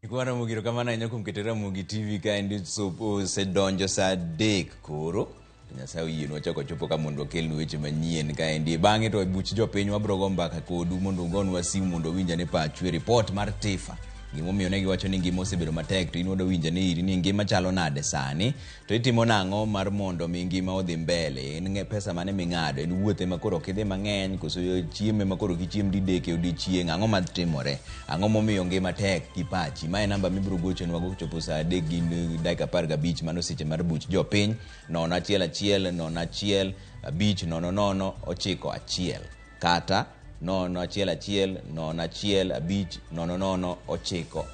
Nyikwa Ramogi erokamano ahinya kuom keto Ramogi TV kaendi osedonjo saa 3 koro. To Nyasaye oyienwa wachako wachopo ka mondo wakelnu weche manyien kaendi. Bang'e to e buch jopiny wabiro go mbaka kodu mondo ugonwa simu mondo uwinj ane pachu e ripot mar TIFA. Gimomiyo ne giwacho ni ngima osebedo matek to in wadwa winjo ane iri ni ngima chalo nade sani to itimo nang'o mar mondo mi ngima odhi mbele. En pesa mane ming'ado? En wuoth ema koro ok idhi mang'eny koso chiemo ema koro ok ichiem didek e odiechieng'? Ang'o matimore? Ang'o momiyo ngima tek gi pachi? Ma e namba mibiro gochonwa kochopo saa 3 gi dakika 15 mano seche mar buch jopiny. 0 1 1 0 1 5 0 0 9 1 kata 0 1 1 0 1 5 0 0 9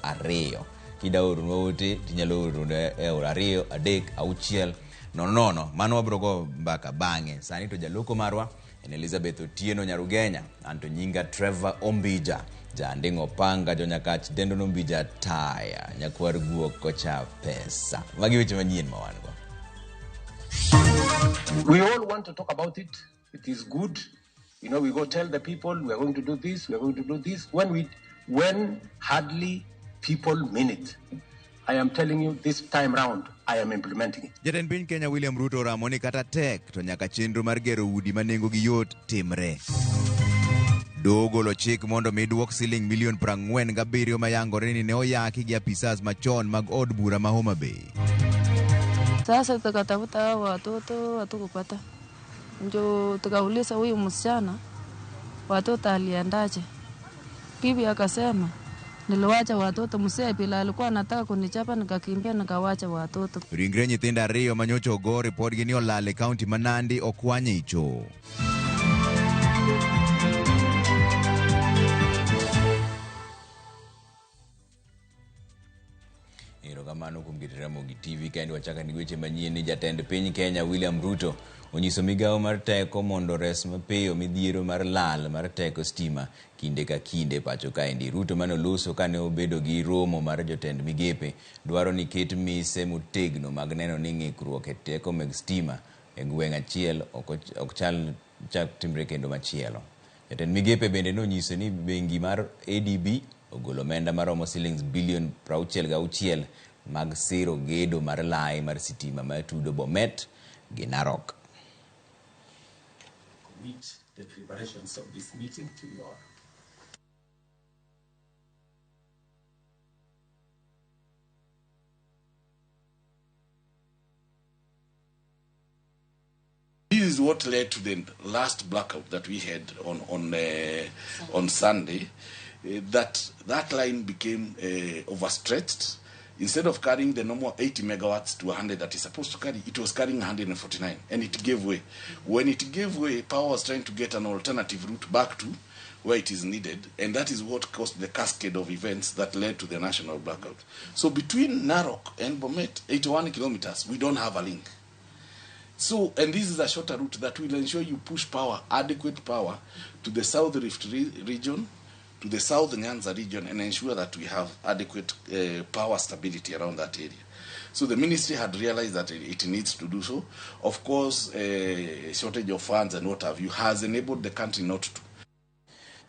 2. Kida oronwa ote tinyalo orone e 2 3 6 0 0. Mano wabiro go mbaka bang'e. Sani to jaloko marwa en Elizabeth Otieno Nyarugenya, anto nyinga Trevor Ombija, janding'o opanga jonyakach dendo nombija taya nyakwar guok kocha pesa. Magi weche manyien ma wan go. We all want to talk about it. It is good. We go tell the people we are going to do this, we are going to do this. When hardly people mean it. I am telling you this time round, I am implementing it. Jatend piny Kenya William Ruto oramo ni kata tek to nyaka chenro mar gero udi ma nengogi yot timre. Doho ogolo chik mondo mi duok siling milion 47 mayangore ni ne oyaki gi apisas machon mag od bura ma Homa Bay. Sasa tukatafuta hao watoto hatukupata, njo tukauliza huyu msichana watoto aliendaje? Bibi akasema niliwacha watoto, mzee bila alikuwa anataka kunichapa, nikakimbia nikawacha watoto. Ringre nyithindo ariyo ma nyocha ogo ripodgi ni olal e kaunti ma Nandi okwany ei choo. Erokamano kuom keto Ramogi TV kaendi wachako ni weche manyien ni jatend piny Kenya William Ruto onyiso migawo mar teko mondo ores mapiyo midhiero mar lal mar teko stima kinde ka kinde pacho kaendi. Ruto mane oloso kane obedo gi romo mar jotend migepe dwaro ni ket mise motegno mag neno ni ng'ikruok e teko meg stima e gweng' achiel ok chal chak timre kendo machielo. Jatend migepe bende nonyiso ni bengi mar ADB ogolo omenda maromo silings bilion 66 mag siro gedo mar lai mar sitima matudo Bomet gi Narok. Commit the preparations of this meeting to your This is what led to the last blackout that we had on Sunday. That line became overstretched. Instead of carrying the normal 80 megawatts to 100 that is supposed to carry, it was carrying 149, and it gave way. When it gave way, power was trying to get an alternative route back to where it is needed, and that is what caused the cascade of events that led to the national blackout. So between Narok and Bomet, 81 kilometers, we don't have a link. And this is a shorter route that will ensure you push power, adequate power, to the South Rift region, to the South Nyanza region, and ensure that we have adequate power stability around that area. So the ministry had realized that it needs to do so. Of course, shortage of funds and what have you has enabled the country not to.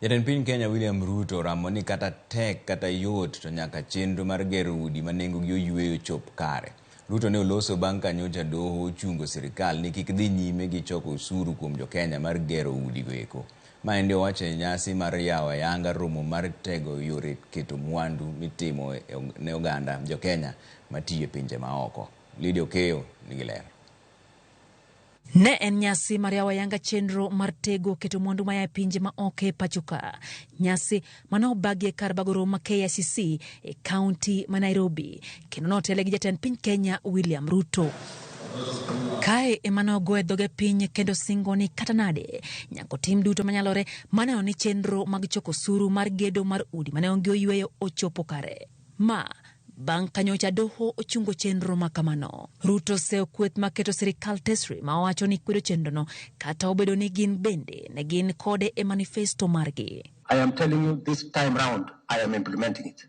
Jatend piny Kenya William Ruto oramo ni kata tek kata yot to nyaka chenro mar gero udi ma nengogi oyweyo chop kare. Ruto ne oloso bang' ka nyocha doho ochungo sirikal ni kik dhi nyime gi choko osuru kuom jo-Kenya mar gero udi go eko. Maendi owacho e nyasi mar yawo ayanga romo mar tego yore keto mwandu mitimo ne oganda jo-Kenya matiyo e pinje maoko. Lydia Okeyo nigi ler. Ne en nyasi mar yawo ayanga chenro mar tego keto mwandu maya e pinje ma oko e pacho ka. Nyasi mane obagi e kar bago romo ma KICC e kaunti ma Nairobi kendo notele gi jatend piny Kenya William Ruto. Kae ema ne ogoye dhoge piny kendo singo ni kata nade nyaka otim duto manyalore maneno ni chenro mag choko osuru mar gedo mar udi mane onge oyweyo ochopo kare. Ma bang' ka nyocha doho ochungo chenro ma kamano. Ruto oseyo kweth maketo sirikal tesre ma owacho ni kwedo chenrono kata obedo ni gin bende ne gin kode e manifesto margi. I am telling you this time round, I am implementing it.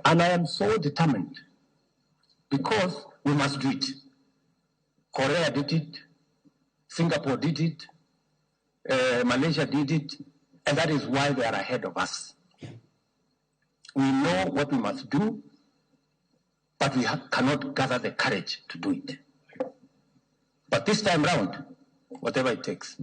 And I am so determined because we must do it. Korea did it, Singapore did it, Malaysia did it, and that is why they are ahead of us. We know what we must do, but we cannot gather the courage to do it. But this time round, whatever it takes,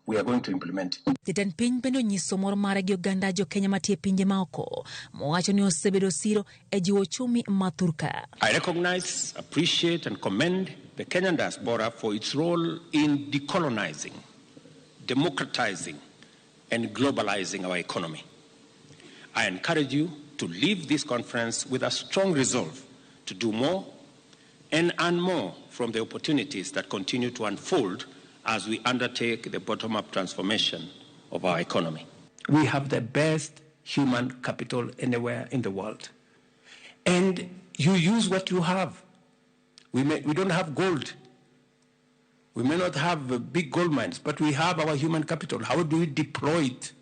we are going to implement it. Jatend piny bende onyiso mor mare gi oganda jokenya matie pinje maoko mowacho ni osebedo siro e jiwo uchumi ma thurka. I recognize, appreciate and commend the Kenyan diaspora for its role in decolonizing, democratizing and globalizing our economy. I encourage you to leave this conference with a strong resolve to do more and earn more from the opportunities that continue to unfold as we undertake the bottom-up transformation of our economy. We have the best human capital anywhere in the world. And you use what you have. We don't have gold. We may not have big gold mines, but we have our human capital. How do we deploy it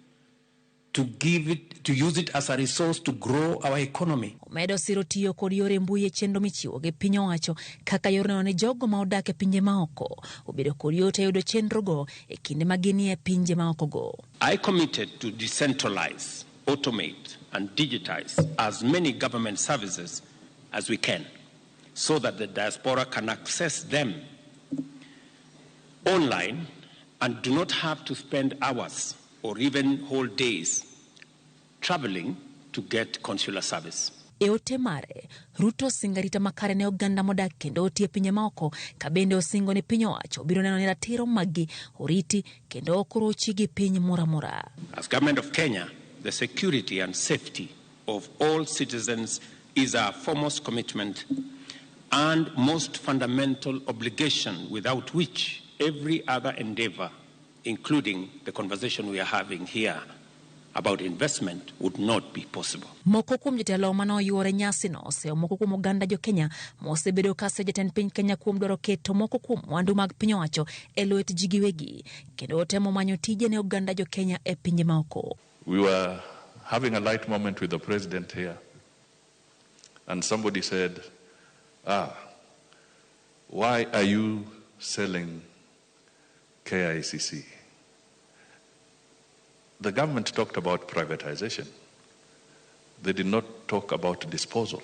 to give it, to use it as a resource to grow our economy? Omedo siro tiyo kod yore mbui e chenro michiwo gi piny owacho kaka yor neno ne jogo ma odak e pinje maoko obedo kod yot e yudo chenrogo e kinde ma ginie pinje maokogo. I committed to decentralize, automate and digitize as many government services as we can so that the diaspora can access them online and do not have to spend hours or even whole days traveling to get consular service. E ote mare, Ruto osingo arita makare ne oganda modak kendo otie pinje maoko ka bende osingo ni piny owacho biro neno ni ratiro maggi oriti kendo ok orochi gi piny moro amora. As government of Kenya, the security and safety of all citizens is our foremost commitment and most fundamental obligation, without which every other endeavor, including the conversation we are having here about investment, would not be possible. Moko kuom jotelo mane oyuore nyasino oseyo moko kuom oganda jo-Kenya mosebedo ka jatend piny Kenya kuom dwaro keto moko kuom mwandu mag piny owacho e lwet ji giwegi kendo otemo manyo tije ne oganda jo-Kenya e pinje maoko. We were having a light moment with the president here, and somebody said, why are you selling KICC? The government talked about privatization. They did not talk about disposal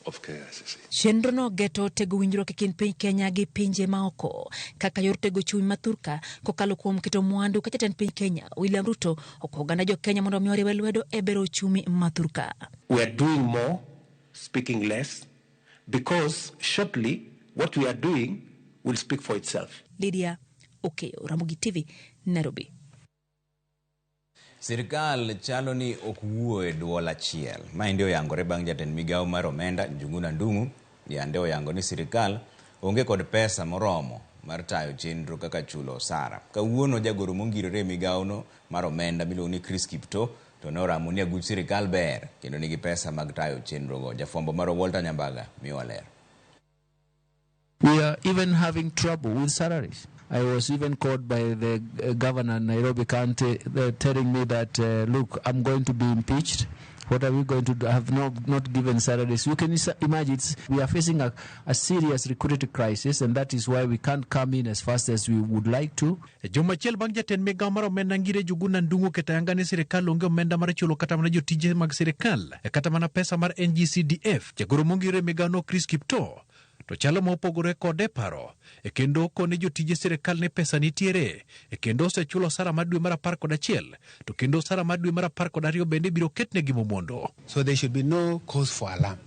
of KICC. Chenro no geto tego winjruok e kind piny Kenya gi pinje maoko kaka yor tego chuny mathurka kokalo kuom keto mwandu ka jatend piny Kenya William Ruto okwayo oganda jo Kenya mondo omi oriwe lwedo e bero uchumi mathurka. We are doing more, speaking less, because shortly what we are doing will speak for itself. Lydia Okeyo, Ramogi TV, Nairobi. Sirikal chalo ni ok wuo e duol achiel. Maendi oyangore bang' jatend migawo mar omenda Njuguna Ndung'u yande oyango ni sirikal onge kod pesa moromo mar tayo chenro kaka chulo osara. Kawuono jagoro mongirore e migawono mar omenda miluongo ni Chris Kiptoo to ne oramo ni aguch sirikal ber kendo nigi pesa mag tayo chenrogo. Jafwambo marwa Walter Nyambaga miyowa ler. We are even having trouble with salaries. I was even called by the governor in Nairobi County telling me that, look, I'm going to be impeached. What are we going to do? I have not given salaries. You can imagine we are facing a serious liquidity crisis, and that is why we can't come in as fast as we would like to. Juma achiel bang' jatend migawo mar omenda Ngire Njuguna Ndung'u oketo ayanga ni sirikal onge omenda mar chulo kata mana jotije mag sirikal kata mana pesa mar NGCDF. Jagoro mongire migawono Chris Kiptoo to chalo ma opogore kode paro e kendo kone jotije sirikal ni pesa nitiere e kendo osechulo osara mar dwe mar 11 to kendo osara mar dwe mar 12 bende biro ketnegi momondo. So there should be no cause for alarm.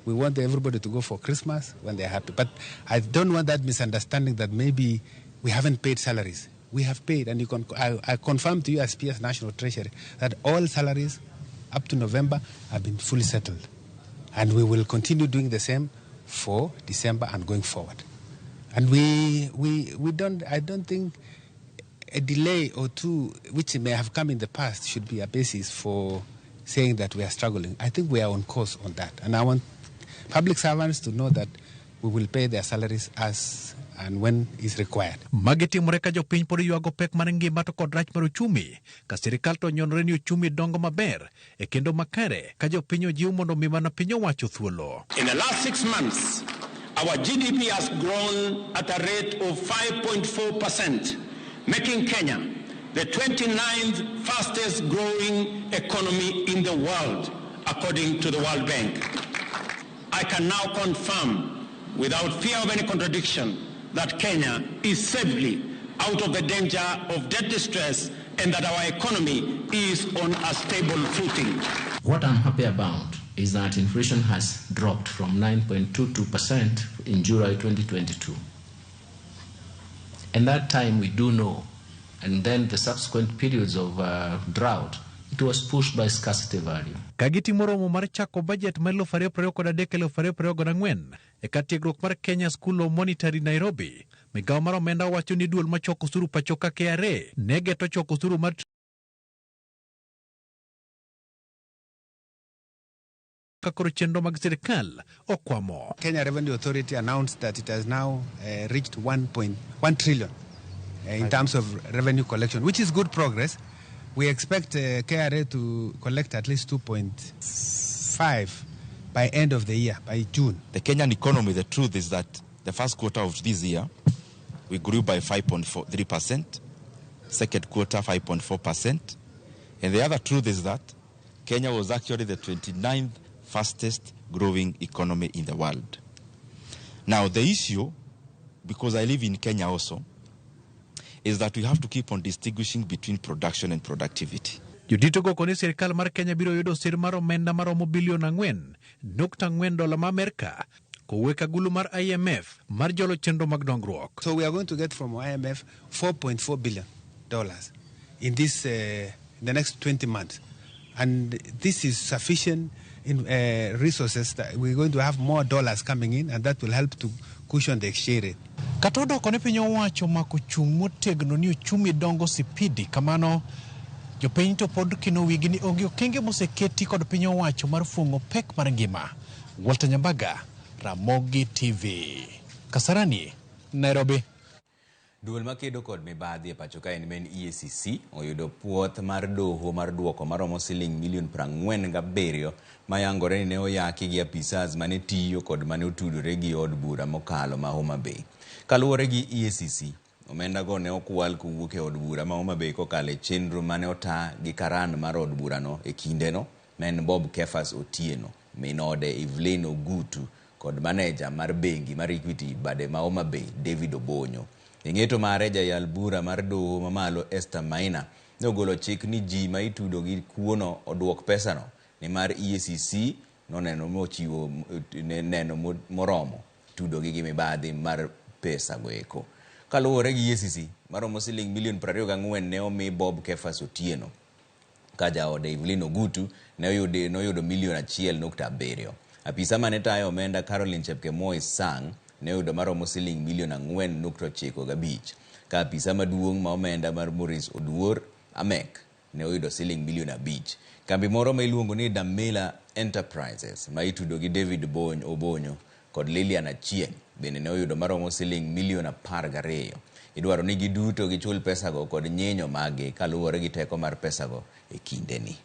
We want everybody to go for Christmas when they're happy. But I don't want that misunderstanding that maybe we haven't paid salaries. We have paid, and you can, I confirm to you as PS National Treasury that all salaries up to November have been fully settled. And we will continue doing the same for December and going forward. And we don't, I don't think a delay or two, which may have come in the past, should be a basis for saying that we are struggling. I think we are on course on that. And I want public servants to know that We will pay their salaries as and when is required. Magi timore ka jopiny pod ywago pek mar ngima to kod rach mar ochumi, ka sirikal to onyonore ni ochumi dongo maber e kendo makare ka jopiny ojiw mondo omi mana piny owacho thuolo. In the last 6 months, our GDP has grown at a rate of 5.4%, making Kenya the 29th fastest growing economy in the world, according to the World Bank. I can now confirm, without fear of any contradiction, that Kenya is safely out of the danger of debt distress and that our economy is on a stable footing. What I'm happy about is that inflation has dropped from 9.22% in July 2022. And that time we do know, and then the subsequent periods of drought, it was pushed by scarcity value. Ka gitimo romo mar chako bajet mar 2023-2024 e kar tiegruok mar Kenya School of Monetary Nairobi, migawo mar omenda wacho ni duol machoko osuru pacho ka KRA ne geto choko osuru mar ka koro chenro mag sirikal okwamo. Kenya Revenue Authority announced that it has now reached 1.1 trillion in terms of revenue collection, which is good progress. We expect KRA to collect at least 2.5 by end of the year, by June. The Kenyan economy, the truth is that the first quarter of this year, we grew by 5.3%, second quarter 5.4%. And the other truth is that Kenya was actually the 29th fastest growing economy in the world. Now, the issue, because I live in Kenya also, is that we have to keep on distinguishing between production and productivity. Jodito go koni sirikal mar Kenya biro yudo sir mar omenda maromo bilion 4.4 dola ma Amerka kowuok e agulu mar IMF mar jolo chenro mag dongruok. So we are going to get from IMF $4.4 billion in the next 20 months. And this is sufficient in resources that we're going to have more dollars coming in, and that will help to cushion the exchange rate. Kata odoko ni piny owacho mako chung' motegno ni ochumi dongo sipidi kamano, jopiny to pod kino wigi ni onge okenge moseketi kod piny owacho mar fuong'o pek mar ngima. Walter Nyambaga, Ramogi TV, Kasarani, Nairobi. Duol makedo kod mibadhi e pacho kae en EACC oyudo puoth mar doho mar duoko maromo siling milion 47 mayangore ni ne oyaki gi apisas mane tiyo kod mane otudore gi od bura mokalo ma Homa Bay. Kaluwore gi EACC, omenda go ne okwal kowuok e od bura ma Homa Bay kokalo e chenro mane ota gi karan mar od burano e kindeno ma en Bob Kefas Otieno, min ode Evelyn Ogutu kod maneja mar bengi mar Equity bade ma Homa Bay David Obonyo. E ng'eto mare jayal bura mar doho mamalo Esther Maina ne ogolo chik ni ji ma itudo gi kuono oduok pesano nimar EACC noneno mochiwo neno moromo tudogi gi mibadhi mar pesa go eko. Kaluwore gi EACC, maromo siling milion 24 ne omi Bob Kefas Otieno ka jaode Evelyn Ogutu ne noyudo milion 1.7. Apisa mane tayo omenda Caroline Chepkemoi Sang ne oyudo maromo siling milion 4.95 ka apisa maduong' ma omenda mar Maurice Oduor Amek ne oyudo siling milion 5. Kambi moro ma iluongo ni Damila Enterprises ma itudo gi David Obonyo kod Lilian Achieng' bende ne oyudo maromo siling milion 12. Idwaro ni giduto gichul pesago kod nyinyo maggi kaluwore gi teko mar pesago e kindeni.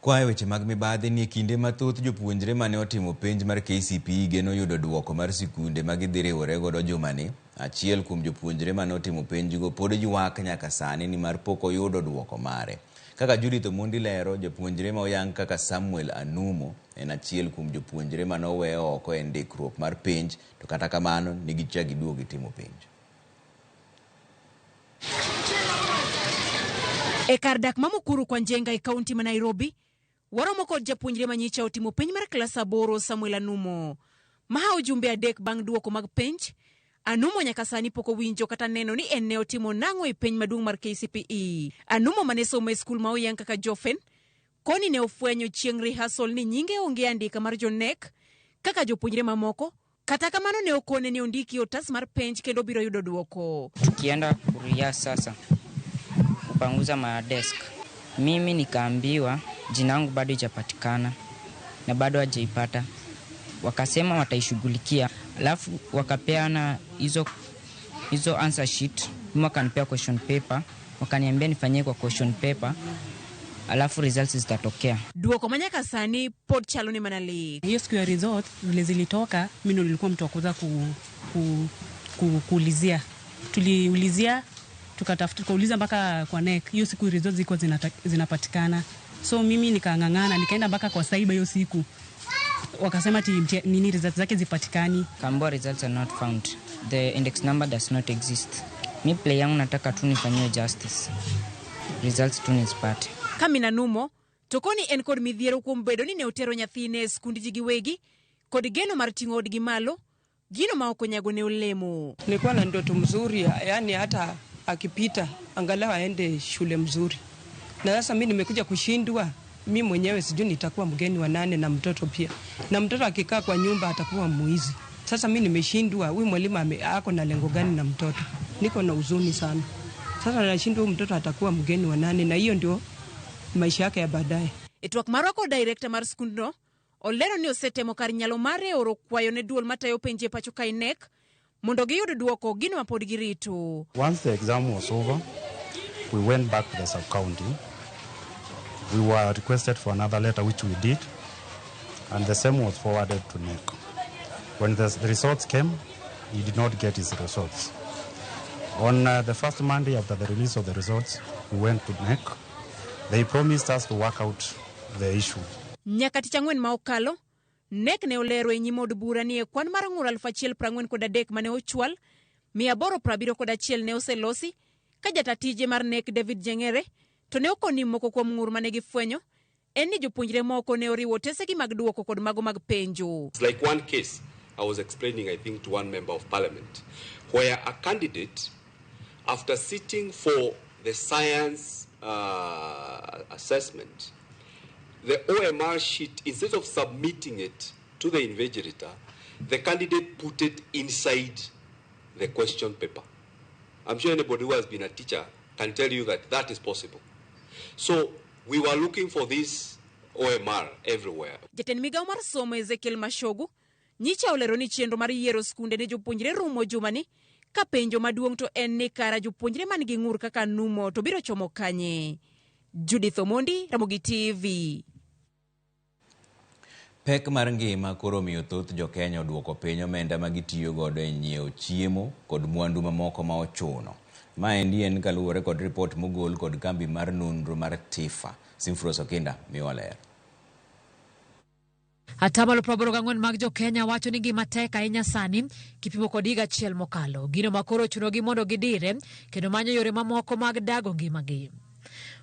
Kwayo weche mag mibadhi ni e kinde mathoth jopuonjre mane otimo penj mar KCPE geno yudo duoko mar sikunde ma gidhi riwore godo jumani. Achiel kuom jopuonjre mane otimo penjgo pod ywak nyaka sani nimar pok oyudo duoko mare. Kaka Judith Omondi lero, japuonjre ma oyang kaka Samuel Anumo en achiel kuom jopuonjre mane owe oko e ndikruok mar penj to kata kamano ne gichak giduogo gitimo penj. E kar dak ma Mukuru kwa Njenga e kaunti ma Nairobi, waromo kod japuonjre manyicha otimo penj mar klas 8 Samuel Anumo. Mahawo jumbe 3 bang' duoko mag penj, Anumo nyaka sani pok owinjo kata neno ni en ne otimo nang'o e penj maduong' mar KCPE. Anumo mane somo e skul ma oyang kaka Jofen, koni ne ofwenyo chieng' rehearsal ni nyinge onge e andika mar jo KNEC kaka jopuonjre mamoko. Kata kamano ne okone ni ondiki otas mar penj kendo biro yudo duoko. Tukienda kuria sasa kupanguza madesk, mimi nikaambiwa jina langu bado haijapatikana na bado hajaipata. Wakasema wataishughulikia, alafu wakapeana hizo answer sheet, mimi wakanipea question paper, wakaniambia nifanyie kwa question paper, alafu results zitatokea. Duoko manyaka sani pod chalo ni mana lek. Hiyo siku ya result vile zilitoka, mimi ndo nilikuwa mtu wa kwanza kuulizia. Tuliulizia, tukatafuta, tukauliza mpaka kwa KNEC. Hiyo siku results zilikuwa zinapatikana. So mimi nikang'ang'ana, nikaenda mpaka kwa cyber hiyo siku. Wakasema ati nini results zake zipatikani. Kaambiwa results are not found. The index number does not exist. Mi play yangu nataka tu nifanyiwe justice. Results tu nizipate. Kamina Numo, to koni en kod midhiero kuom bedo ni ne otero nyathine e skund ji giwegi kod geno mar ting'o odgi malo, gino ma ok onyago ne olemo. Nilikuwa na ndoto mzuri, yani hata akipita angalau aende shule mzuri. Na sasa mimi nimekuja kushindwa, mimi mwenyewe sijui nitakuwa mgeni wa nane na mtoto pia. Na mtoto akikaa kwa nyumba atakuwa muizi. Sasa mimi nimeshindwa, huyu mwalimu ako na lengo gani na mtoto? Niko na huzuni sana. Sasa nashindwa huyu mtoto atakuwa mgeni wa nane na hiyo ndio maisha yake ya baadaye. E twak marwa kod director mar skundno, olero ni osetemo kar nyalo mare oro kwayo ne duol matayo penj e pacho kae KNEC mondo giyud duoko gino ma pod girito. Once the exam was over, we went back to the sub-county. We were requested for another letter, which we did, and the same was forwarded to KNEC. When the results came, he did not get his results. On the first Monday after the release of the results, we went to KNEC. They promised us to work out the issue. Nyaka tich ang'wen ma okalo, KNEC ne olero e nyim od bura ni e kwan mar ng'ur 1043 mane ochwal, 871 ne oselosi, ka jata tije mar KNEC David Jengere to ne okoni moko kuom ng'ur mane gifwenyo en ni jopuonjre moko ne oriwo otesegi mag duoko kod mago mag penjo. It's like one case I was explaining, I think, to one member of parliament, where a candidate, after sitting for the science assessment, the OMR sheet, instead of submitting it to the invigilator, the candidate put it inside the question paper. I'm sure anybody who has been a teacher can tell you that that is possible. So we were looking for this OMR everywhere. Jatend migawo mar somo Ezekiel Machogu nyicha olero ni chenro mar yiero skunde ne jopuonjre rumo jumani ka penjo maduong' to en ni kara jopuonjre man gi ng'ur kaka Numo to biro chomo kanye. Judith Omondi, Ramogi TV. Pek mar ngima koro miyo thoth jo-Kenya oduoko piny omenda ma gitiyo godo e nyiewo chiemo kod mwandu mamoko ma ochuno. Maendi en kaluwore kod ripot mogol kod kambi mar nonro mar TIFA. Simfros Okinda miwa ler. Atamalo 84 mag jo-Kenya wacho ni ngima tek ahinya sani kipimo kod higa achiel mokalo. Gino ma koro ochunogi mondo gidire kendo manyo yore mamoko mag dago ngimagi.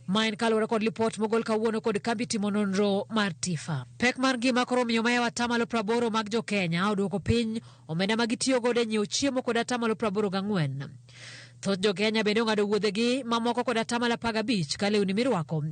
Ma en kaluwore kod lipot mogol kawuono kod kambi timo nonro mar TIFA. Pek mar ngima koro miyo mayawo atamalo 80 mag jo-Kenya oduoko piny omenda ma gitiyo godo e nyiewo chiemo kod atamalo 84. Thoth jo-Kenya bende ong'ado wuodhegi mamoko kod atamalo 15 ka lewni mirwako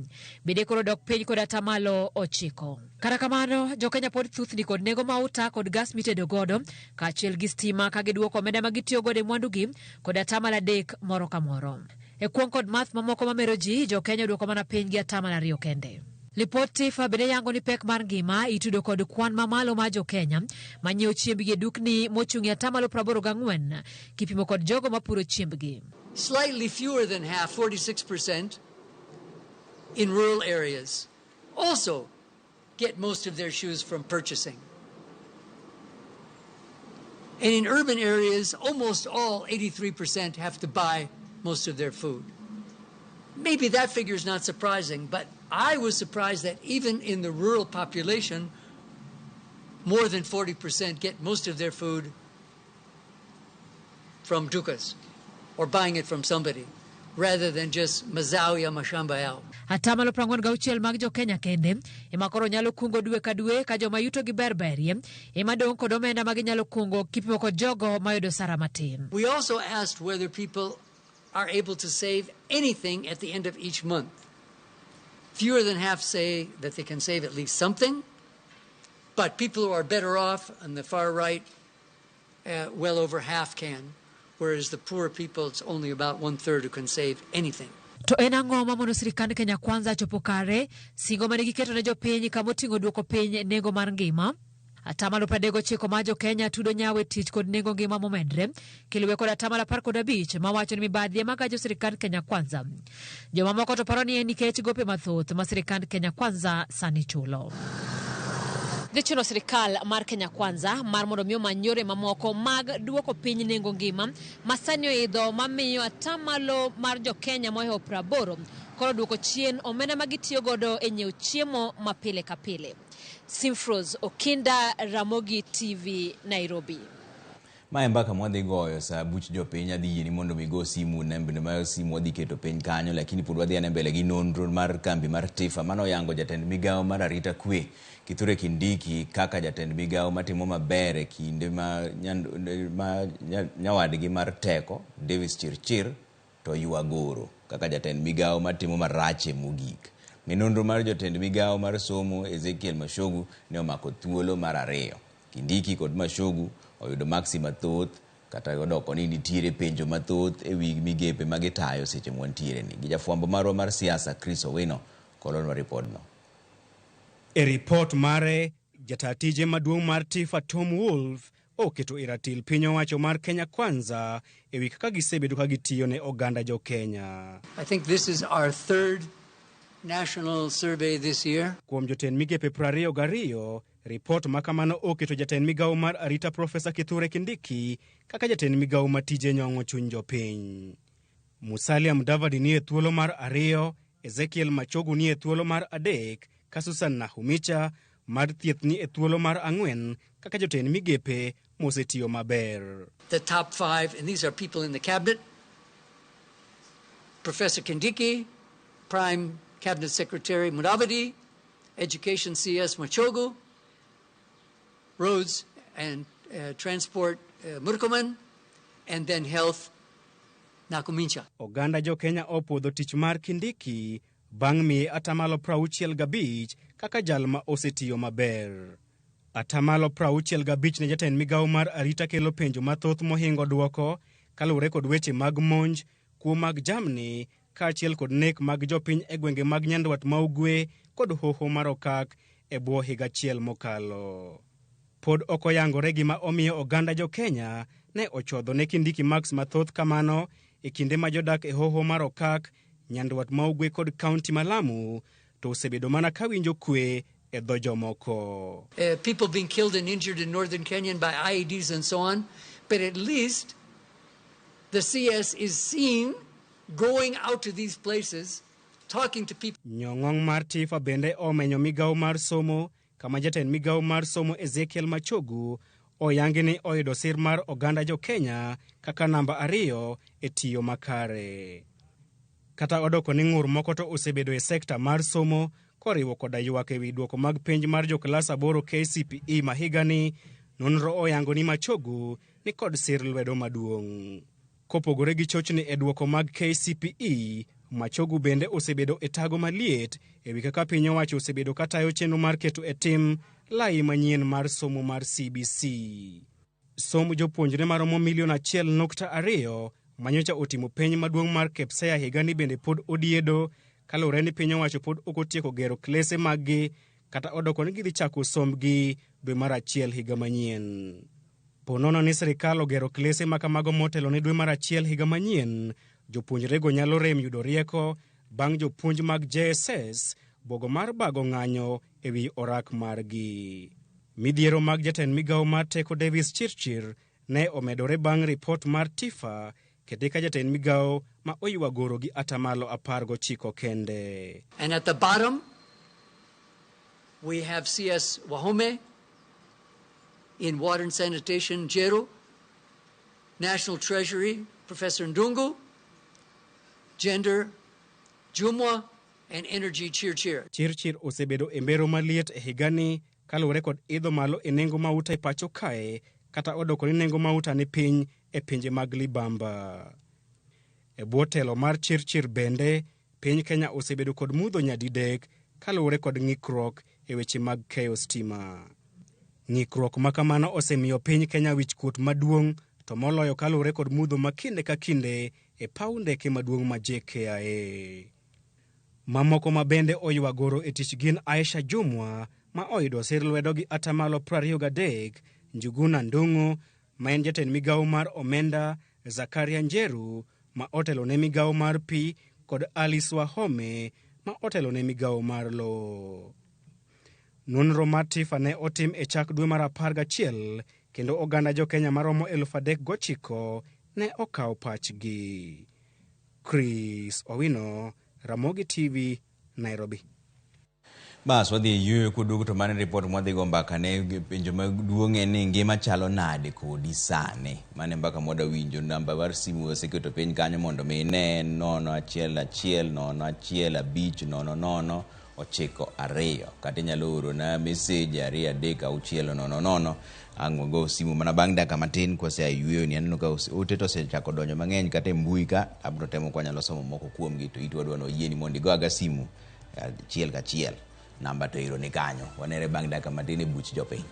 bende koro dok piny kod atamalo 9. Kata kamano, jo-Kenya pod thuthni kod nengo mauta kod gas mitedo godo kaachiel gi stima ka giduoko omenda ma gitiyo godo e mwandugi kod atamalo 3 moro ka moro. E kuong' kod math mamoko mamero ji, jo-Kenya oduoko mana piny gi atamalo 2 kende. Lipot TIFA bende yango ni pek mar ngima itudo kod kwan mamalo mar jo-Kenya manyiewo chiembgi e dukni mochung' e atamalo 84 kipimo kod jogo mapuro chiembgi. Slightly fewer than half, 46%, in rural areas also get most of their shoes from purchasing. And in urban areas, almost all, 83%, have to buy most of their food. Maybe that figure is not surprising, but I was surprised that even in the rural population, more than 40% get most of their food from dukas or buying it from somebody rather than just mazao ya mashamba yao. Atamalo 46 mag jo-Kenya kende ema koro nyalo kungo dwe ka dwe ka joma yuto gi berberie ema dong' kod omenda ma ginyalo kungo kipimo kod jogo mayudo sara matin. We also asked whether people are able to save anything at the end of each month. Fewer than half say that they can save at least something, but people who are better off on the far right well over half can, whereas the poor people, it's only about 1/3 who can save anything. To en ang'o mamono sirikand Kenya Kwanza chopo kare singo mane giketo ne jopiny kamoting'o duoko piny nengo mar ngima? 39% mar jo-Kenya tudo nyawo e tich kod nengo ngima momedre, kiluwe kod 15% mawacho ni mibadhi ema gajo sirikand Kenya Kwanza. Jomamoko to paro ni en nikech gope mathoth ma sirikand Kenya Kwanza sani chulo. Dhi chuno sirikal mar Kenya Kwanza mar mondo mi omany yore mamoko mag duoko piny nengo ngima ma sani oidho mamiyo atamalo mar jo-Kenya mohewo 80 koro duoko chien omenda ma gitiyo godo e nyiewo chiemo ma pile ka pile. Simfros Okinda, Ramogi TV, Nairobi. Mae mbaka mwadhi goyo sa buch jopiny. Adhi yieni mondo mi go simu, nembni mar simu wadhi keto piny kanyo, lakini pod wadhi ane mbele gi nonro mar kambi mar TIFA mano oyango jatend migawo mar arita kwe Kithure Kindiki kaka jatend migawo matimo maber e kinde ma nyawadgi mar teko Davis Chirchir to ywagoro kaka jatend migawo matimo marache mogik. E nonro mar jotend migawo mar somo Ezekiel Machogu ne omako thuolo mar 2. Kindiki kod Machogu oyudo maksi mathoth kata odoko ni nitiere penjo mathoth e wi migepe ma gitayo seche mwantiere ni. Gi jafwambo marwa mar siasa Chris Owino kolonwa ripodno. E ripot mare, jata tije maduong' mar TIFA Tom Wolf oketo e ratil piny owacho mar Kenya Kwanza e wi kaka gisebedo ka gitiyo ne oganda jo Kenya. I think this is our third national survey this year. Kuom jotend migepe 22, ripot ma kamano oketo jatend migawo mar arita Profesa Kithure Kindiki kaka jatend migawo ma tije nyong'o chuny jopiny. Musalia Mudavadi nie thuolo mar 2, Ezekiel Machogu nie thuolo mar 3, ka Susan Nakhumicha mar thieth ni e thuolo mar 4 kaka jotend migepe mosetiyo maber. The top 5, and these are people in the cabinet: Professor Kindiki, Prime Cabinet Secretary Mudavadi, Education CS Machogu, Roads and Transport Murkomen, and then Health Nakhumicha. Oganda jo Kenya opuodho tich mar Kindiki bang' miye 65% kaka jal ma osetiyo maber. 65% ne jatend migawo mar arita kelo penjo mathoth mohingo duoko kaluwore kod weche mag monj, kuo mag jamni kaachiel kod nek mag jopiny e gwenge mag Nyandwat ma Ugwe kod hoho mar Okak e bwo higa achiel mokalo. Pod ok oyangore gima omiyo oganda jo Kenya ne ochodho ne Kindiki maks mathoth kamano e kinde ma jodak e hoho mar Okak, Nyandwat ma Ugwe kod kaunti ma Lamu to osebedo mana ka winjo kwe e dho jomoko. People being killed and injured in northern Kenya by IEDs and so on, but at least the CS is seen going out to these places, talking to people. Nyong'ong mar TIFA bende omenyo migawo mar somo kama jatend migawo mar somo Ezekiel Machogu oyangi ni oyudo sir mar oganda jo Kenya kaka namba 2 e tiyo makare. Kata odoko ni ng'ur moko to osebedo e sekta mar somo koriwo koda ywak ewi duoko mag penj mar jo klas 8 KCPE ma higani, nonro oyango ni Machogu ni kod sir lwedo maduong'. Kopogore gi chochni e duoko mag KCPE, Machogu bende osebedo e tago maliet ewi kaka piny owacho osebedo katayo chenro mar keto e tim lai manyien mar somo mar CBC. Somb jopuonjre maromo milion 1.2 manyocha otimo penj maduong' mar KPSEA higani bende pod odiedo kaluwore ni piny owacho pod ok otieko gero klese maggi kata odoko ni gidhi chako sombgi dwe mar 1 higa manyien. Ponono ni sirikal ogero klese ma kamago motelo ne dwe mar 1 higa manyien, jopuonjrego nyalo rem yudo rieko bang' jopuonj mag JSS bogo mar bago ng'anyo ewi orak margi. Midhiero mag jatend migawo mar teko Davis Chirchir ne omedore bang' ripot mar TIFA kete ka jatend migawo ma oywagoro gi 19% kende. And at the bottom we have CS Wahome in Water and Sanitation, Jeru, National Treasury, Professor Ndungu, Gender, Jumwa, and Energy, Chirchir. Chirchir osebedo e mbero maliet e higani kaluwore kod idho malo e nengo mauta e pacho kae kata odoko ni nengo mauta ni piny e pinje mag libamba. E bwo telo mar Chirchir bende, piny Kenya osebedo kod mudho nyadidek kaluwore kod ng'ikruok e weche mag keyo stima. Ng'ikruok ma kamano osemiyo piny Kenya wichkuot maduong' to moloyo kaluwore kod mudho ma kinde ka kinde e paw ndeke maduong' ma JKIA. Mamoko ma bende oywa goro e tich gin Aisha Jumwa ma oyudo sir lwedo gi atamalo 23, Njuguna Ndung'u ma en jatend migawo mar omenda, Zakaria Njeru ma otelo ne migawo mar pi kod Alice Wahome ma otelo ne migawo mar lowo. Nonro mar TIFA ne otim e chak dwe mar 11 kendo oganda jo-Kenya maromo 3,900 ne okawo pachgi. Chris Owino, Ramogi TV, Nairobi. Bas wadhi e yueyo koduogo to mano ripot mwadhi go mbaka ne penjo maduong' en ni ngima chalo nade kodi sani. Mano e mbaka mwada winjo. Namba mar simu waseketo piny kanyo mondo mi ine 0 1 1 0 1 5 0 0 9 2 kata inyalo oro na message 2 3 6 0 0 ang' wago simu mana bang' dakika matin kwasea yueyo ni aneno ka ote to osechako donjo mang'eny kata e mbui ka abiro temo kwanyalo somo moko kuomgi to itwa dwa noyieni mondo igo aga simu achiel kachiel namba to iro ni kanyo wanere bang' dakika matin e buch jopiny.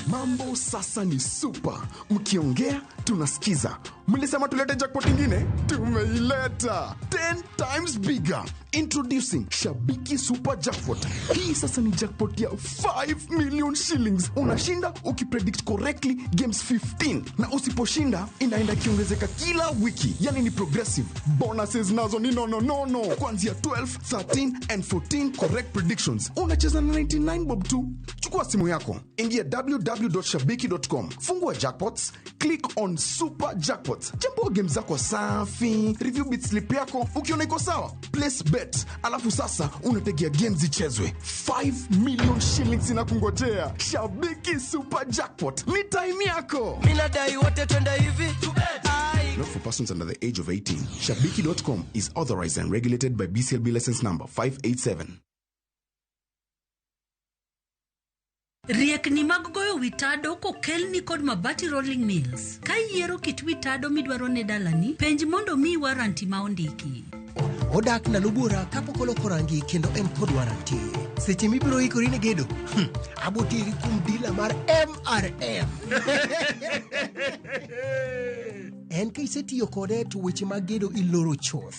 Mambo sasa ni super. Mkiongea tunasikiza. Mlisema tulete jackpot ingine? Tumeileta. 10 times bigger. Introducing Shabiki Super Jackpot. Hii sasa ni jackpot ya 5 million shillings. Unashinda ukipredict correctly games 15. Na usiposhinda inaenda ikiongezeka kila wiki. Yani ni progressive. Bonuses nazo ni no. Kuanzia 12, 13 and 14 correct predictions. Unacheza na 99 bob tu. Chukua simu yako. Ingia www.shabiki.com. Fungua jackpots, click on Super Jackpots. Chambua games zako safi, review bit slip yako, ukiona iko sawa, place bet. Alafu sasa unategea games zichezwe. 5 million shillings inakungojea. Shabiki Super Jackpot. Ni time yako. Mimi nadai wote twende hivi. Not for persons under the age of 18. Shabiki.com is authorized and regulated by BCLB license number 587. Riekni mag goyo witado kokelni kod Mabati Rolling Mills. Ka iyiero kit witado midwaro ne dalani, penj mondo miyi waranti ma ondiki. Odak ndalo buora kapok oloko rangi kendo en kod waranti. Seche mibiro ikori ne gedo, aboteri kuom dila mar MRM. En ka isetiyo kode to weche mag gedo iloro chuth.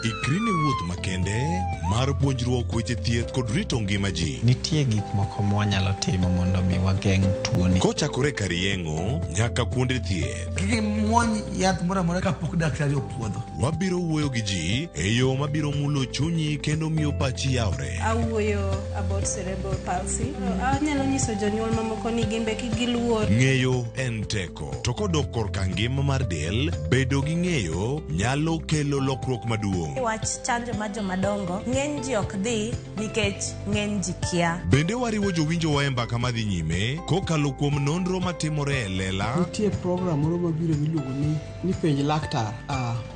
Ikri ne wuoth makende mar puonjruok weche thieth kod rito ngima ji. Nitie gik moko mwanyalo timo mondo mi wageng' tuoni. Kochakore kar yeng'o nyaka kuonde thieth. Kik imuony yath moro amora kapok daktari opuodho. Wabiro wuoyo gi ji e yo mabiro mulo chunyi kendo miyo pachi yawre. Awuoyo about cerebral palsy. Anyalo nyiso jonyuol mamoko ni gimbe kik giluor. Ng'eyo en teko. To kodok korka ngima mar del, bedo gi ng'eyo nyalo kelo lokruok maduong'. Wach chanjo mar jomadongo, ng'eny ji ok dhi nikech ng'eny ji kia. Bende wariwo jowinjowa e mbaka madhi nyime kokalo kuom nonro matimore e lela. Nitie program moro mabiro miluongo ni penj laktar.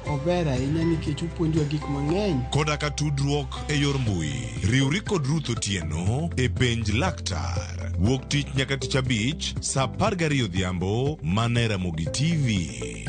Ober ahinya nikech opuonjowa gik mang'eny. Koda ka tudruok e yor mbui. Riwri kod Ruth Otieno e penj laktar. Wuok tich nyaka tich abich saa 12 odhiambo mana e Ramogi TV.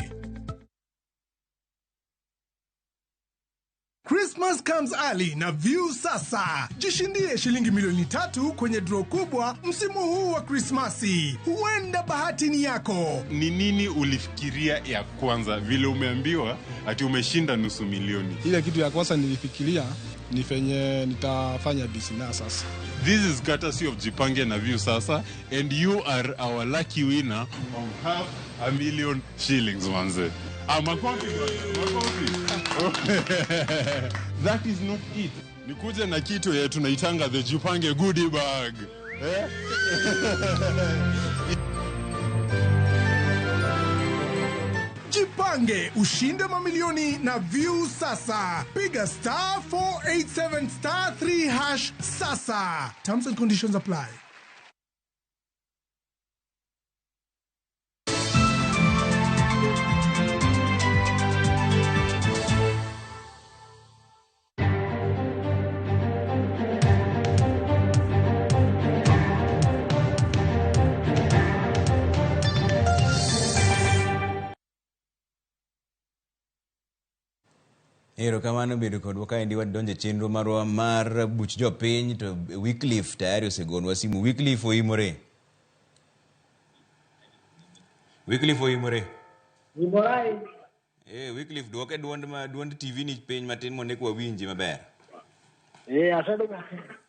Christmas comes early na View Sasa. Jishindie shilingi milioni 3 kwenye draw kubwa msimu huu wa Krismasi. Huenda bahati ni yako. Ni nini ulifikiria ya kwanza vile umeambiwa ati umeshinda 500,000? Ile kitu ya kwanza nilifikiria ni venye nitafanya business sasa. This is courtesy of Jipange na View Sasa and you are our lucky winner of 500,000 shillings manze. Makofi, makofi. That is not it. Nikuje na kitu yetu tunaitanga the Jipange goodie bag. Eh? Jipange ushinde mamilioni na View Sasa. Piga star 487 star 3 hash sasa. Terms and conditions apply. Erokamano bedo kodwa kaendi wadonjo e chenro marwa mar buch jopiny to Wycliffe tayari osegonwa simu. Wycliffe oimore. Wycliffe oimore. Imorai. Eh, Wycliffe duoke duond ma duond TV ni piny matin mondo eka wawinji maber. Eh, asedhi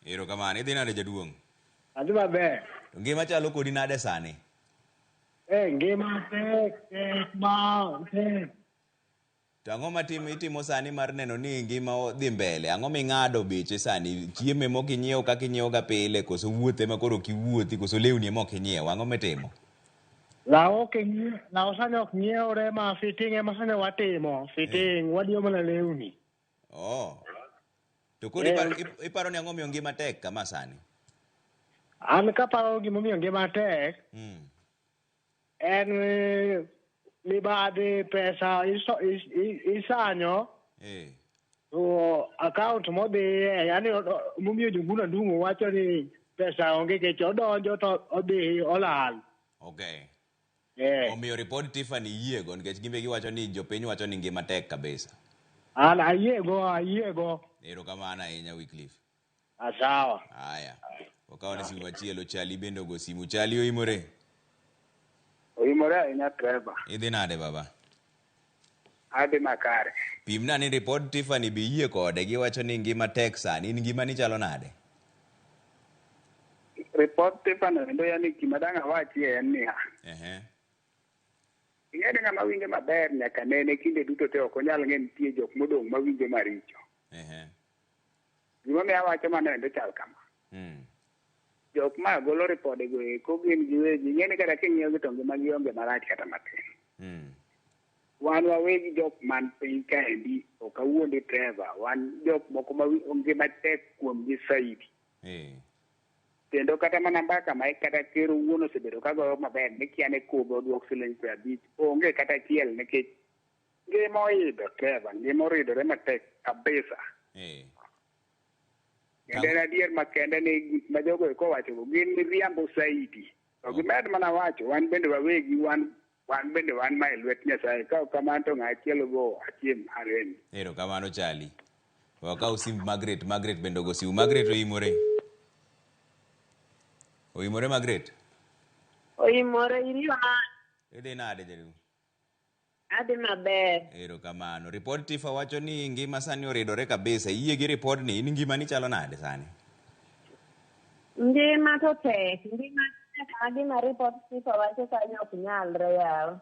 Erokamano. Idhi nade jaduong'? Adhi maber. To ngima chalo kodi nade sani? Eh, ngima tek, tek ma tek. To ang'o matim itimo sani mar neno ni ngima odhi mbele? Ang'o ming'ado beche sani? Chiemo ema ok inyiew kaka inyiewo ga pile, koso wuoth ema koro ok iwuothi, koso lewni ema ok inyiew? Ang'o mitimo? Law ok nyie, law sani ok nyiewre ma fitting ema sani watimo. Fitting, wadiyo mana lewni. Oh. To koro iparo ni ang'o miyo ngima tek kama sani? An kaparo gimomiyo ngima tek, en mibadhi pesa isanyo to account modhiye, yani momiyo Joguna Ndung'u wacho ni pesa onge nikech odonjo to odhi olal. Okay. Omiyo ripod Tiffany yiego nikech gimbe giwacho ni jopiny wacho ni ngima tek kabisa. An ayiego, ayiego. Erokamano ahinya Wycliffe. Sawa. Haya. Wakaw ne simu machielo, Chali bende ogo simu. Chali oimore. Oimore ahinya Trevor. Idhi nade baba? Adhi makare. Pimna ni ripod Tiffany be iyie kode giwacho ni ngima tek sani. In ngimani chalo nade? Ripod Tiffany endo yani gima dang' awachie en niya. Ing'e ni ng'ama winjo maber nyaka nene kinde duto te ok onyal ng'e nitie jok modong' mawinjo maricho. Gimomiyo awacho mano endo chal kama. Jok ma golo ripodego eko gin giwegi ing'e ni kata king'iyogi to ngimagi onge marach kata matin. Wan wawegi jok man piny kaendi ok awuondi Trevor, wan jok moko ma ngima tek kuomgi saidi. Kendo kata mana mbaka ma kata ker owuon osebedo ka goyo maber ni kia ne kobe oduok siling 50 onge kata achiel nikech ngima oidho Trevor, ngima oridore matek kabisa. Kendo en adier makende ni gik ma jogo eko owachogo gin miriambo saidi. To gimed mana wacho wan bende wawegi wan bende wan ma e lwet Nyasaye ka ok kamano to ng'a achiel go achiem arem. Erokamano Chali. Wakaw simb Margaret, Margaret bende ogo simu. Margaret oimore. Oimore Margaret? Oimore iriyo na. Idhi nade jaduong'? Adhi maber. Erokamano. Ripod Tifa wacho ni ngima sani oridore kabisa. Iyie gi ripodni, in ngimani chalo nade sani? Ngima to tek. Ngima tek ma gima ripod Tifa wacho kanyo ok nyalre yawa.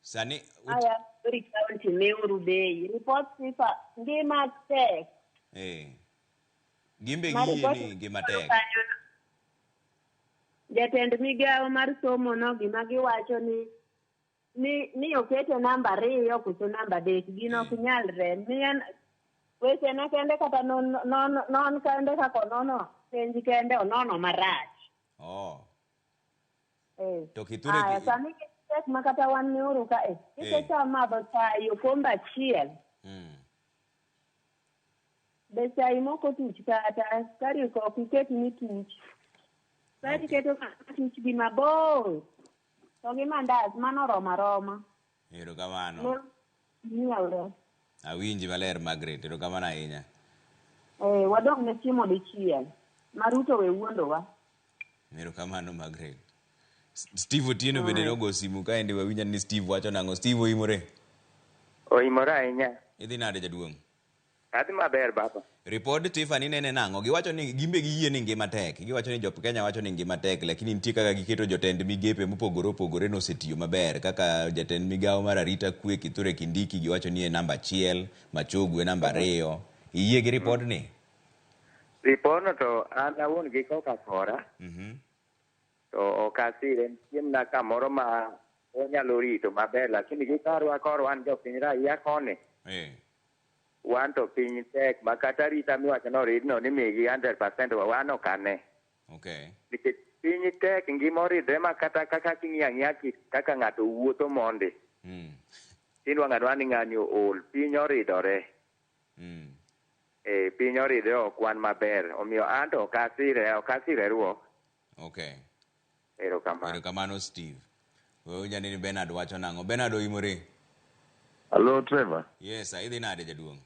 Sani Aya, Migori County miuru bei. Ripod Tifa ngima tek. Gimbe giyie ni ngima tek. Jatend migawo mar somo no gima giwacho ni ni okete namba 2 koso namba 3 gino ok nyalre. Miya weche ne kende kata non kende kaka onono penj kende onono marach. To Kithure sani tek ma kata wan miuru ka Ikecha madho chai okombe achiel. Be chai moko tuch kata sukari ok iket ni tuch. Sukari iketo tuch gi mabor. To gi mandas mano oromo aroma. Erokamano. Nyieure. Awinji maler Margaret, erokamano ahinya. Wadong' ne chiemo dichiel. Ma Ruto we wuondowa. Erokamano Margaret. Steve Otieno bende nogo simu kaendi wawinjo ni Steve wacho nang'o. Steve oimore? Oimore ahinya. Idhi nade jaduong'? Adhi maber baba. Ripod Tiffany nene nang'o? Giwacho ni gimbe giyie ni ngima tek. Giwacho ni jop Kenya wacho ni ngima tek, lakini nitie kaka giketo jotend migepe mopogore opogore nosetiyo maber. Kaka jatend migawo mar arita kwe Kithure Kindiki giwacho ni e namba 1, Machogu e namba 2. Iyie gi ripodni? Ripodno to an awuon gi koka kora. To ok asire, nitie kamoro ma onyalo rito maber, lakini gi karwa korwa wan jopiny raia koni. Wan to piny tek ma kata rita miwacho ni oridno ni migi 100% wan ok ane. Nikech piny tek ngima oridre ma kata kaka king'iyo ang'iya kaka ng'ato wuotho mondi. Tinwang'o anwang'a ni ng'ani ool, piny oridore. Piny oridre ok wan maber. Omiyo an to ok asire ruok. Erokamano. Erokamano Steve. Wawinjo ni Bernard wacho nang'o. Bernard oimore? Hello Trevor. Yes, idhi nade jaduong'?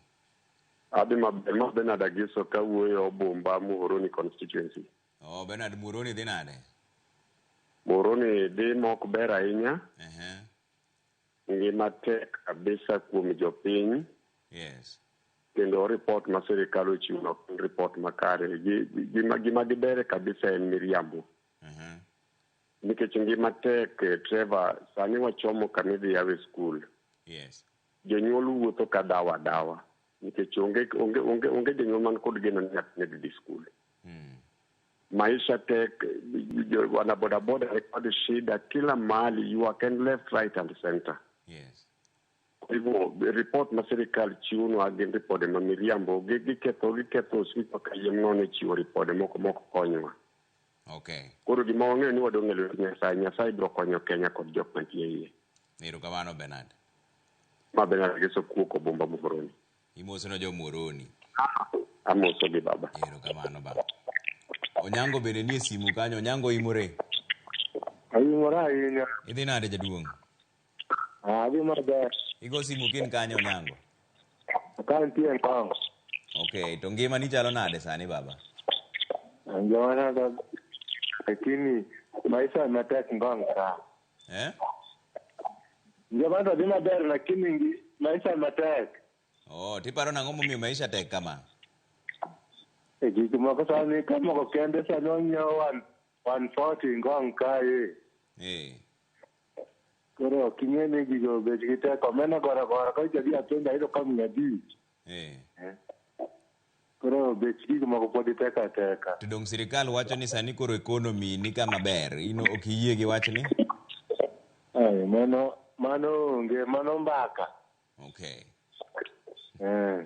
Adhi maber, ma Bernard Agiso kawuoyo Obumba Muhoroni constituency. Oh, Bernard Muhoroni dhi nade? Muhoroni dhi mok ber ahinya. Ngima tek kabisa kuom jopiny. Yes. Kendo report ma sirikal ochiwo ok en report makare. Gima gibere kabisa en miriambo. Nikech ngima tek Trevor, sani wachomo kama idhi yawe skul. Yes. Jonyuol wuotho ka dawa dawa. Nikech onge jonyuol man kod geno ni nyathine dhi dhi skul. Maisha tek, wana boda boda rekod shida kila mahali, ywak en left, right and center. Yes. Kwa hivyo report ma sirikal chiwonwa gin ripode ma miriambo, giketho osiko kayiem nono e chiwo ripode moko mok konywa. Okay. Koro gima wang'eyo ni wadong' e lwet Nyasaye, Nyasaye biro konyo Kenya kod jok mantie iye. Erokamano Bernard. Ma Bernard Agiso kuok Obumba Muhoroni. Imosono jo Muhoroni. Amoso gi baba. Erokamano baba. Onyango bende nie simu kanyo, Onyango imore. Ayimora ahinya. Idhi nade jaduong'? Adhi maber. Igo simu kin kanyo Onyango? Ka nitie Ngong. Okay, to ngima ni chalo nade sani baba? Ngimana to lakini maisha matek Ngong ka. Eh? Ngima to dhi maber lakini maisha matek. Oh, tiparo nang'o momiyo maisha tek kama? E gik moko sani ka moko kende sani onyiewo 140 Ngong kae. Eh. Koro ok ing'e ni gigo bechgi tek, omena goro goro ka idhi apenjo ayudo ka 500. Eh. Koro bech gik moko pod tek ateka. To dong sirikal wacho ni sani koro economy ni kama ber, in ok iyie gi wachni? Ai, mano onge, mano mbaka. Okay. Eh.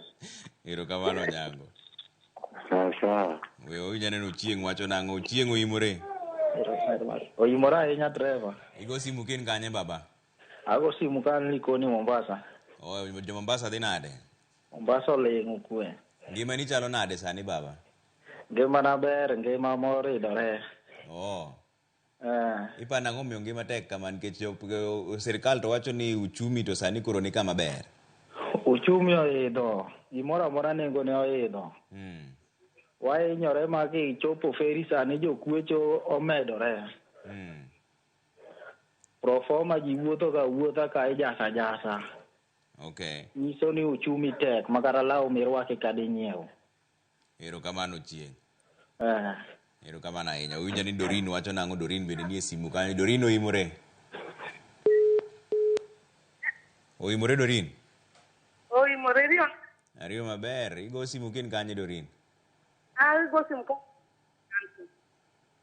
Erokamano Onyango. Sawa sawa. We owinjo aneno Ochieng' wacho nang'o, Ochieng' oimore. Oimore ahinya Trevor. Igo simu kin kanye baba? Ago simu kan Likoni Mombasa. Oh, jo Mombasa dhi nade? Mombasa oling'o kwe. Ngima ni chalo nade sani baba? Ngimana ber, ngima moridore. Oh. Eh. Iparo nang'o miyo ngima tek kama nikech sirikal to wacho ni uchumi to sani koro ni kama ber. Uchumi oidho, gimoro amora nengone oidho. Wahinyore ma kichopo feri sani jokwecho omedore. Profoma ji wuotho ga wuotha ka ijasa jasa. Okay. Nyiso ni uchumi tek ma kata law mirwaki kadinyiew. Erokamano Chieng'. Eh. Erokamano ahinya. Owinjo ni Dorin wacho nang'o, Dorin bende nie simu kanyo. Dorin oimore. Oimore Dorin? Oimore riyo. Ariyo maber. Igo simu kin kanye Dorin? Ago simu ka.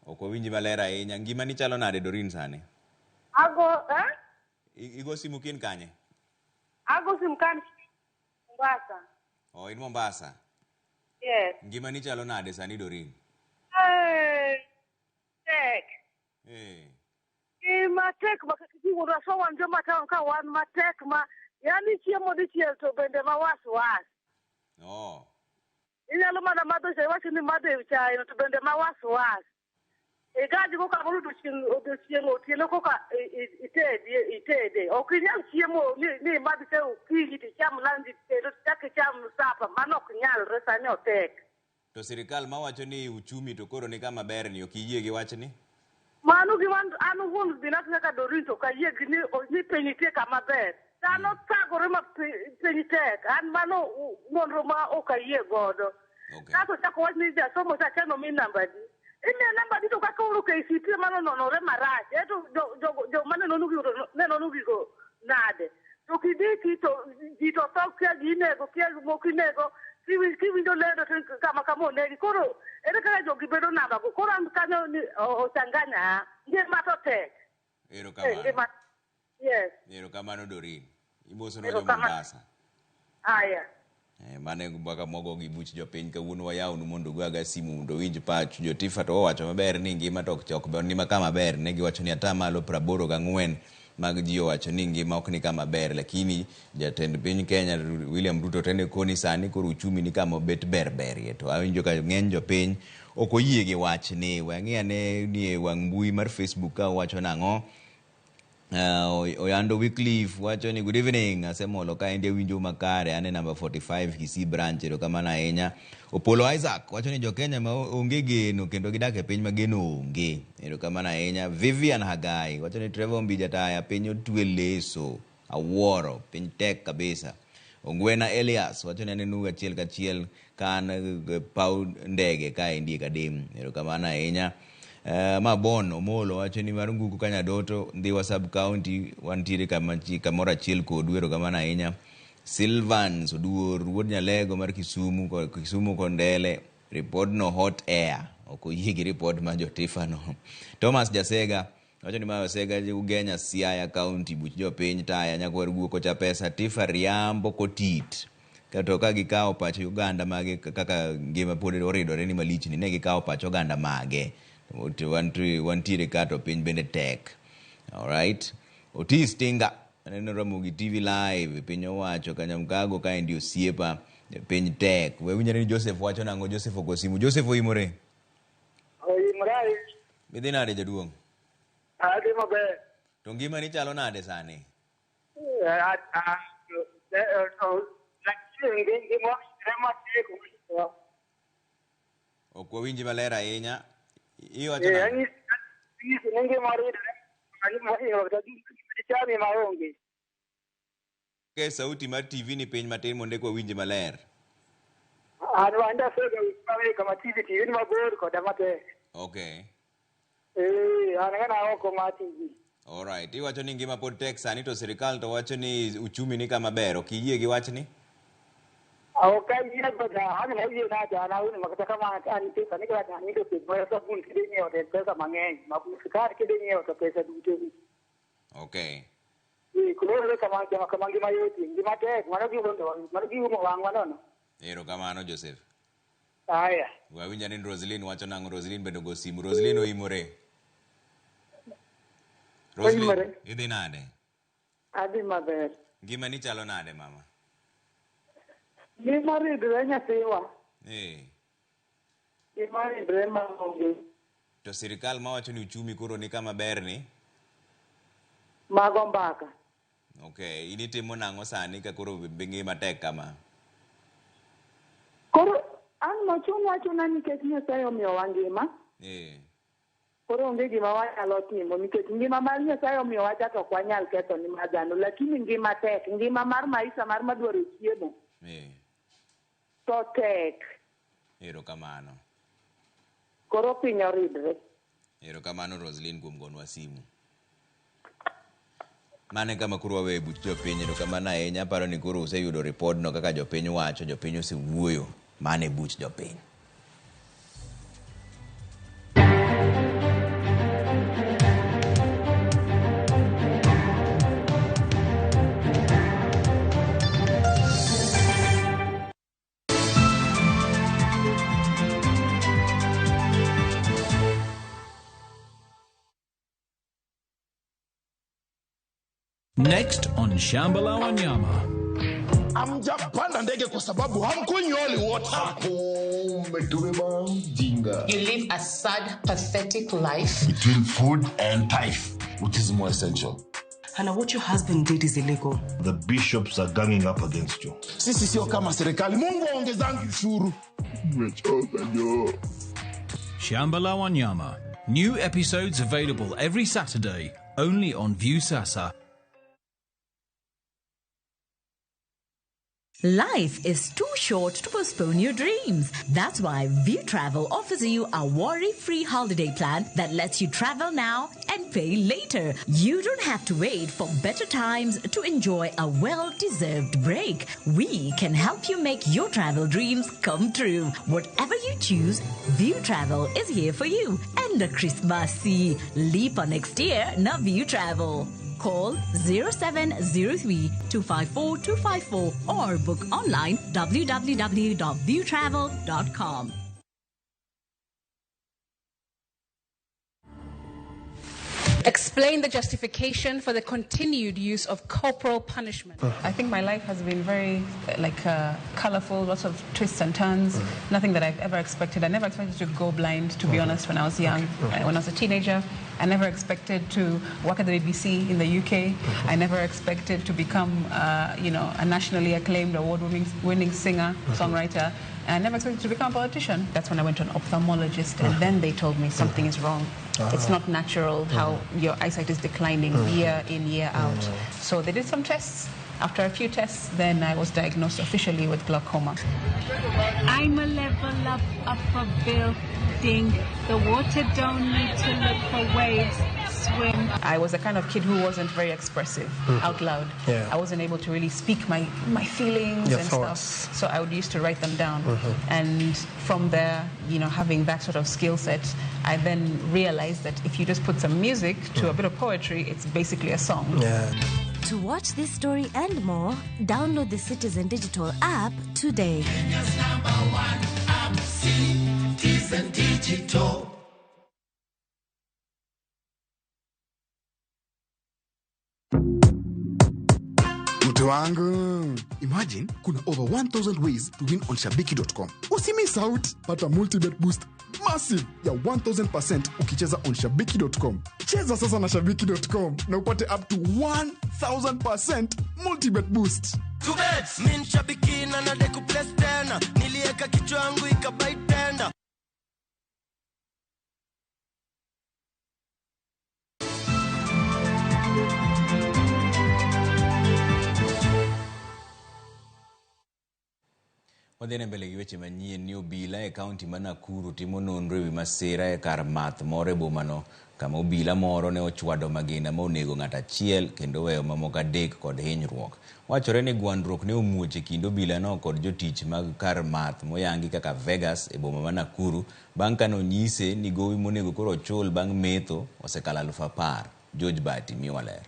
Ok wawinji maler ahinya. Ngima ni chalo nade Dorin sani? Ago, eh? Igo simu kin kanye? Ago simu kan Mombasa. Oh, in Mombasa? Yes. Ngima ni chalo nade sani Dorin? Tek. Eh. Ngima tek ma kik so wan joma town ka wan matek ma yani chiemo dichiel to bende ma was was. Oh. Inyalo mana madho chai wacho ni madho chai to bende ma was was. Igaji koka moro odiochieng' otieno koka itede. Ok inyal chiemo ni madh chai okinyi ticham lunch kendo chak icham sapa, mano ok nyalre sani otek. To sirikal mawacho ni uchumi to koro ni kama ber ni ok iyie gi wachni? Mano gima an owuon binafsi kaka Dorin to ok ayie gi ni piny nitie kama ber. Dhano thagore ma piny tek. An mano nonro ma ok ayie godo. Kasto chako wach ni jasomo cha chano mi namba di. Imiye namba di to kaka oro KCPE mano nonore marach. Eto joma ne nono gigo to ne nono gigo nade. To kidiki to ji to tho kia ji inego kia moko inego kiwinjo lendo to kama kama onegi. Koro ere kaka jogi bedo namba go. Koro an kanyo ni ochanganya. Ngima to tek. Erokamano. Ngima. Yes. Erokamano Dorin. Imoso no jo Mombasa. Aya. Mane mbaka mogo gi buch jopiny kawuono wayawnu mondo ugo aga simu mondo uwinj pach jotifa to owacho maber ni ngima to ok ber ni kama ber ne giwacho ni atamalo 84 mag ji owacho ni ngima ok ni kama ber lakini jatend piny Kenya William Ruto tene koni sani koro uchumi ni kama obet ber berie to awinjo ka ng'eny jopiny ok oyie gi wachni. We ang'i ane ni e wang' mbui mar Facebook ka owacho nang'o. Oyando Wycliffe wacho ni good evening, asemolo kaendi awinjo makare, an e namba 45 Kisii branch, erokamano ahinya. Opolo Isaac wacho ni jo-Kenya ma onge geno kendo gidak e piny ma geno onge, erokamano ahinya. Vivian Hagai wacho ni Trevor Mbija taya, piny otwe leso, awuoro, piny tek kabisa. Ongwena Elias wacho ni aneno achiel kachiel ka an paw ndege kaendi e Kadem, erokamano ahinya. Mabon Omolo wacho ni mar Nguku Kanyadoto, Ndhiwa sub county, wantiere kamoro achiel kodu, erokamano ahinya. Silvans Oduor wuod Nyalego mar Kisumu, Kisumu Kondele, report no hot air, ok oyie gi report mar Jotifa no. Thomas Jasega wacho ni ma Osega Ugenya Siaya County, buch jopiny taya nyakwar guok kocha pesa Tifa riambo kotit. Kato ka gikawo pach oganda mage kaka ngima pod oridore ni malich ni ne gikawo pach oganda mage. Wantiere ka to piny bende tek. Alright. Otis Tinga aneno Ramogi TV live, piny owacho Kanyamkago kaendi osiepa, piny tek. We winjore ni Joseph wacho nang'o? Joseph ogo simu. Joseph oimore. Oimore ahinya. Idhi nade jaduong'? Adhi maber. To ngimani chalo nade sani? Ok wawinji maler ahinya. Iwacho nang'o? Anyiso ni ngima oridore chami maonge. Ke sauti mar TV ni piny matin mondo eka wawinji maler. An wanda sega kama TV TV ni mabor koda matek. Okay. An ng'ana oko mar TV. Alright, iwacho ni ngima pod tek sani to sirikal to wacho ni uchumi ni kama ber, ok iyie gi wachni? Ok ayie goda, an ayie nade, an awuon ma kata kama an pesa ni kata an to pesa sabun kidhi nyiewo to pesa mang'eny, ma sukari kidhi nyiewo to pesa duto. Okay. Koro kama kama ngima yot, ngima tek, mano giumo wang'wa nono. Erokamano Joseph. Aya. Wawinjo ni Roslyn wacho nang'o? Roslyn bende ogo simu. Roslyn oimore. Roslyn, idhi nade? Adhi maber. Ngimani chalo nade mama? Ngima ridre nyathiwa. Ngima ridre maonge. To sirikal mawacho ni uchumi koro ni kama ber ni? Mago mbaka. Okay, in itimo nang'o sani ka koro ngima tek kama? Koro an mochunwa achuna nikech Nyasaye omiyowa ngima. Koro onge gima wanyalo timo nikech ngima mar Nyasaye omiyowa cha to ok wanyal ketho ni mar dhano, lakini ngima tek, ngima mar maisha mar madwaro chiemo. To tek. Erokamano. Koro piny oridre. Erokamano Roslyn kuom gonwa simu. Mane kama koro waweyo buch jopiny, erokamano ahinya. Aparo ni koro useyudo ripodno kaka jopiny wacho, jopiny osewuoyo. Mane buch jopiny. Next on Shamba la Wanyama. Hamjapanda ndege kwa sababu hamkunywi holy water. Umetubeba mjinga. You live a sad, pathetic life. Between food and tithe, which is more essential? Hannah, what your husband did is illegal. The bishops are ganging up against you. Sisi sio kama serikali. Mungu aongezangi ushuru. Nimechoka jo. Shamba la Wanyama. New episodes available every Saturday, only on Viusasa. Life is too short to postpone your dreams. That's why View Travel offers you a worry-free holiday plan that lets you travel now and pay later. You don't have to wait for better times to enjoy a well-deserved break. We can help you make your travel dreams come true. Whatever you choose, View Travel is here for you. And a Christmas leap on next year, na View Travel. Call 0703 254 254 or book online www.viewtravel.com. Explain the justification for the continued use of corporal punishment. I think my life has been very colorful, lots of twists and turns, nothing that I've ever expected. I never expected to go blind, to be honest, when I was young, when I was a teenager. I never expected to work at the BBC in the UK. I never expected to become, a nationally acclaimed award-winning singer, songwriter. And I never expected to become a politician. That's when I went to an ophthalmologist, and then they told me something is wrong. It's not natural how your eyesight is declining year in, year out. So they did some tests. After a few tests, then I was diagnosed officially with glaucoma. I'm a level up a building. The water don't need to look for waves. Swim. I was the kind of kid who wasn't very expressive out loud. Yeah. I wasn't able to really speak my feelings your and thoughts. Stuff. So I would used to write them down. And from there, having that sort of skill set, I then realized that if you just put some music to a bit of poetry, it's basically a song. Yeah. To watch this story and more, download the Citizen Digital app today. Kenya's number one app, Citizen Digital. Mtu wangu, imagine kuna over 1000 ways to win on shabiki.com. Usimiss out, pata multibet boost massive ya 1000% ukicheza on shabiki.com. Cheza sasa na shabiki.com na upate up to 1000% multibet boost. Min shabiki na nadeku place tena, nilieka kichwa yangu ikabai tena. Wadhi mbele gi weche manyien ni obila e kaunti ma Nakuru timo nonro ewi masira e kar math moro e bomano kama obila moro ne ochwado magina ma onego ng'at achiel kendo weyo mamoko adek kod hinyruok. Wachore ni gwandruok ne omuoch e kind obilano kod jotich mag kar math moyangi kaka Vegas e boma ma Nakuru bang' kane onyise ni gowi monego koro ochul bang' metho osekalo 10,000. George Bati miwa ler.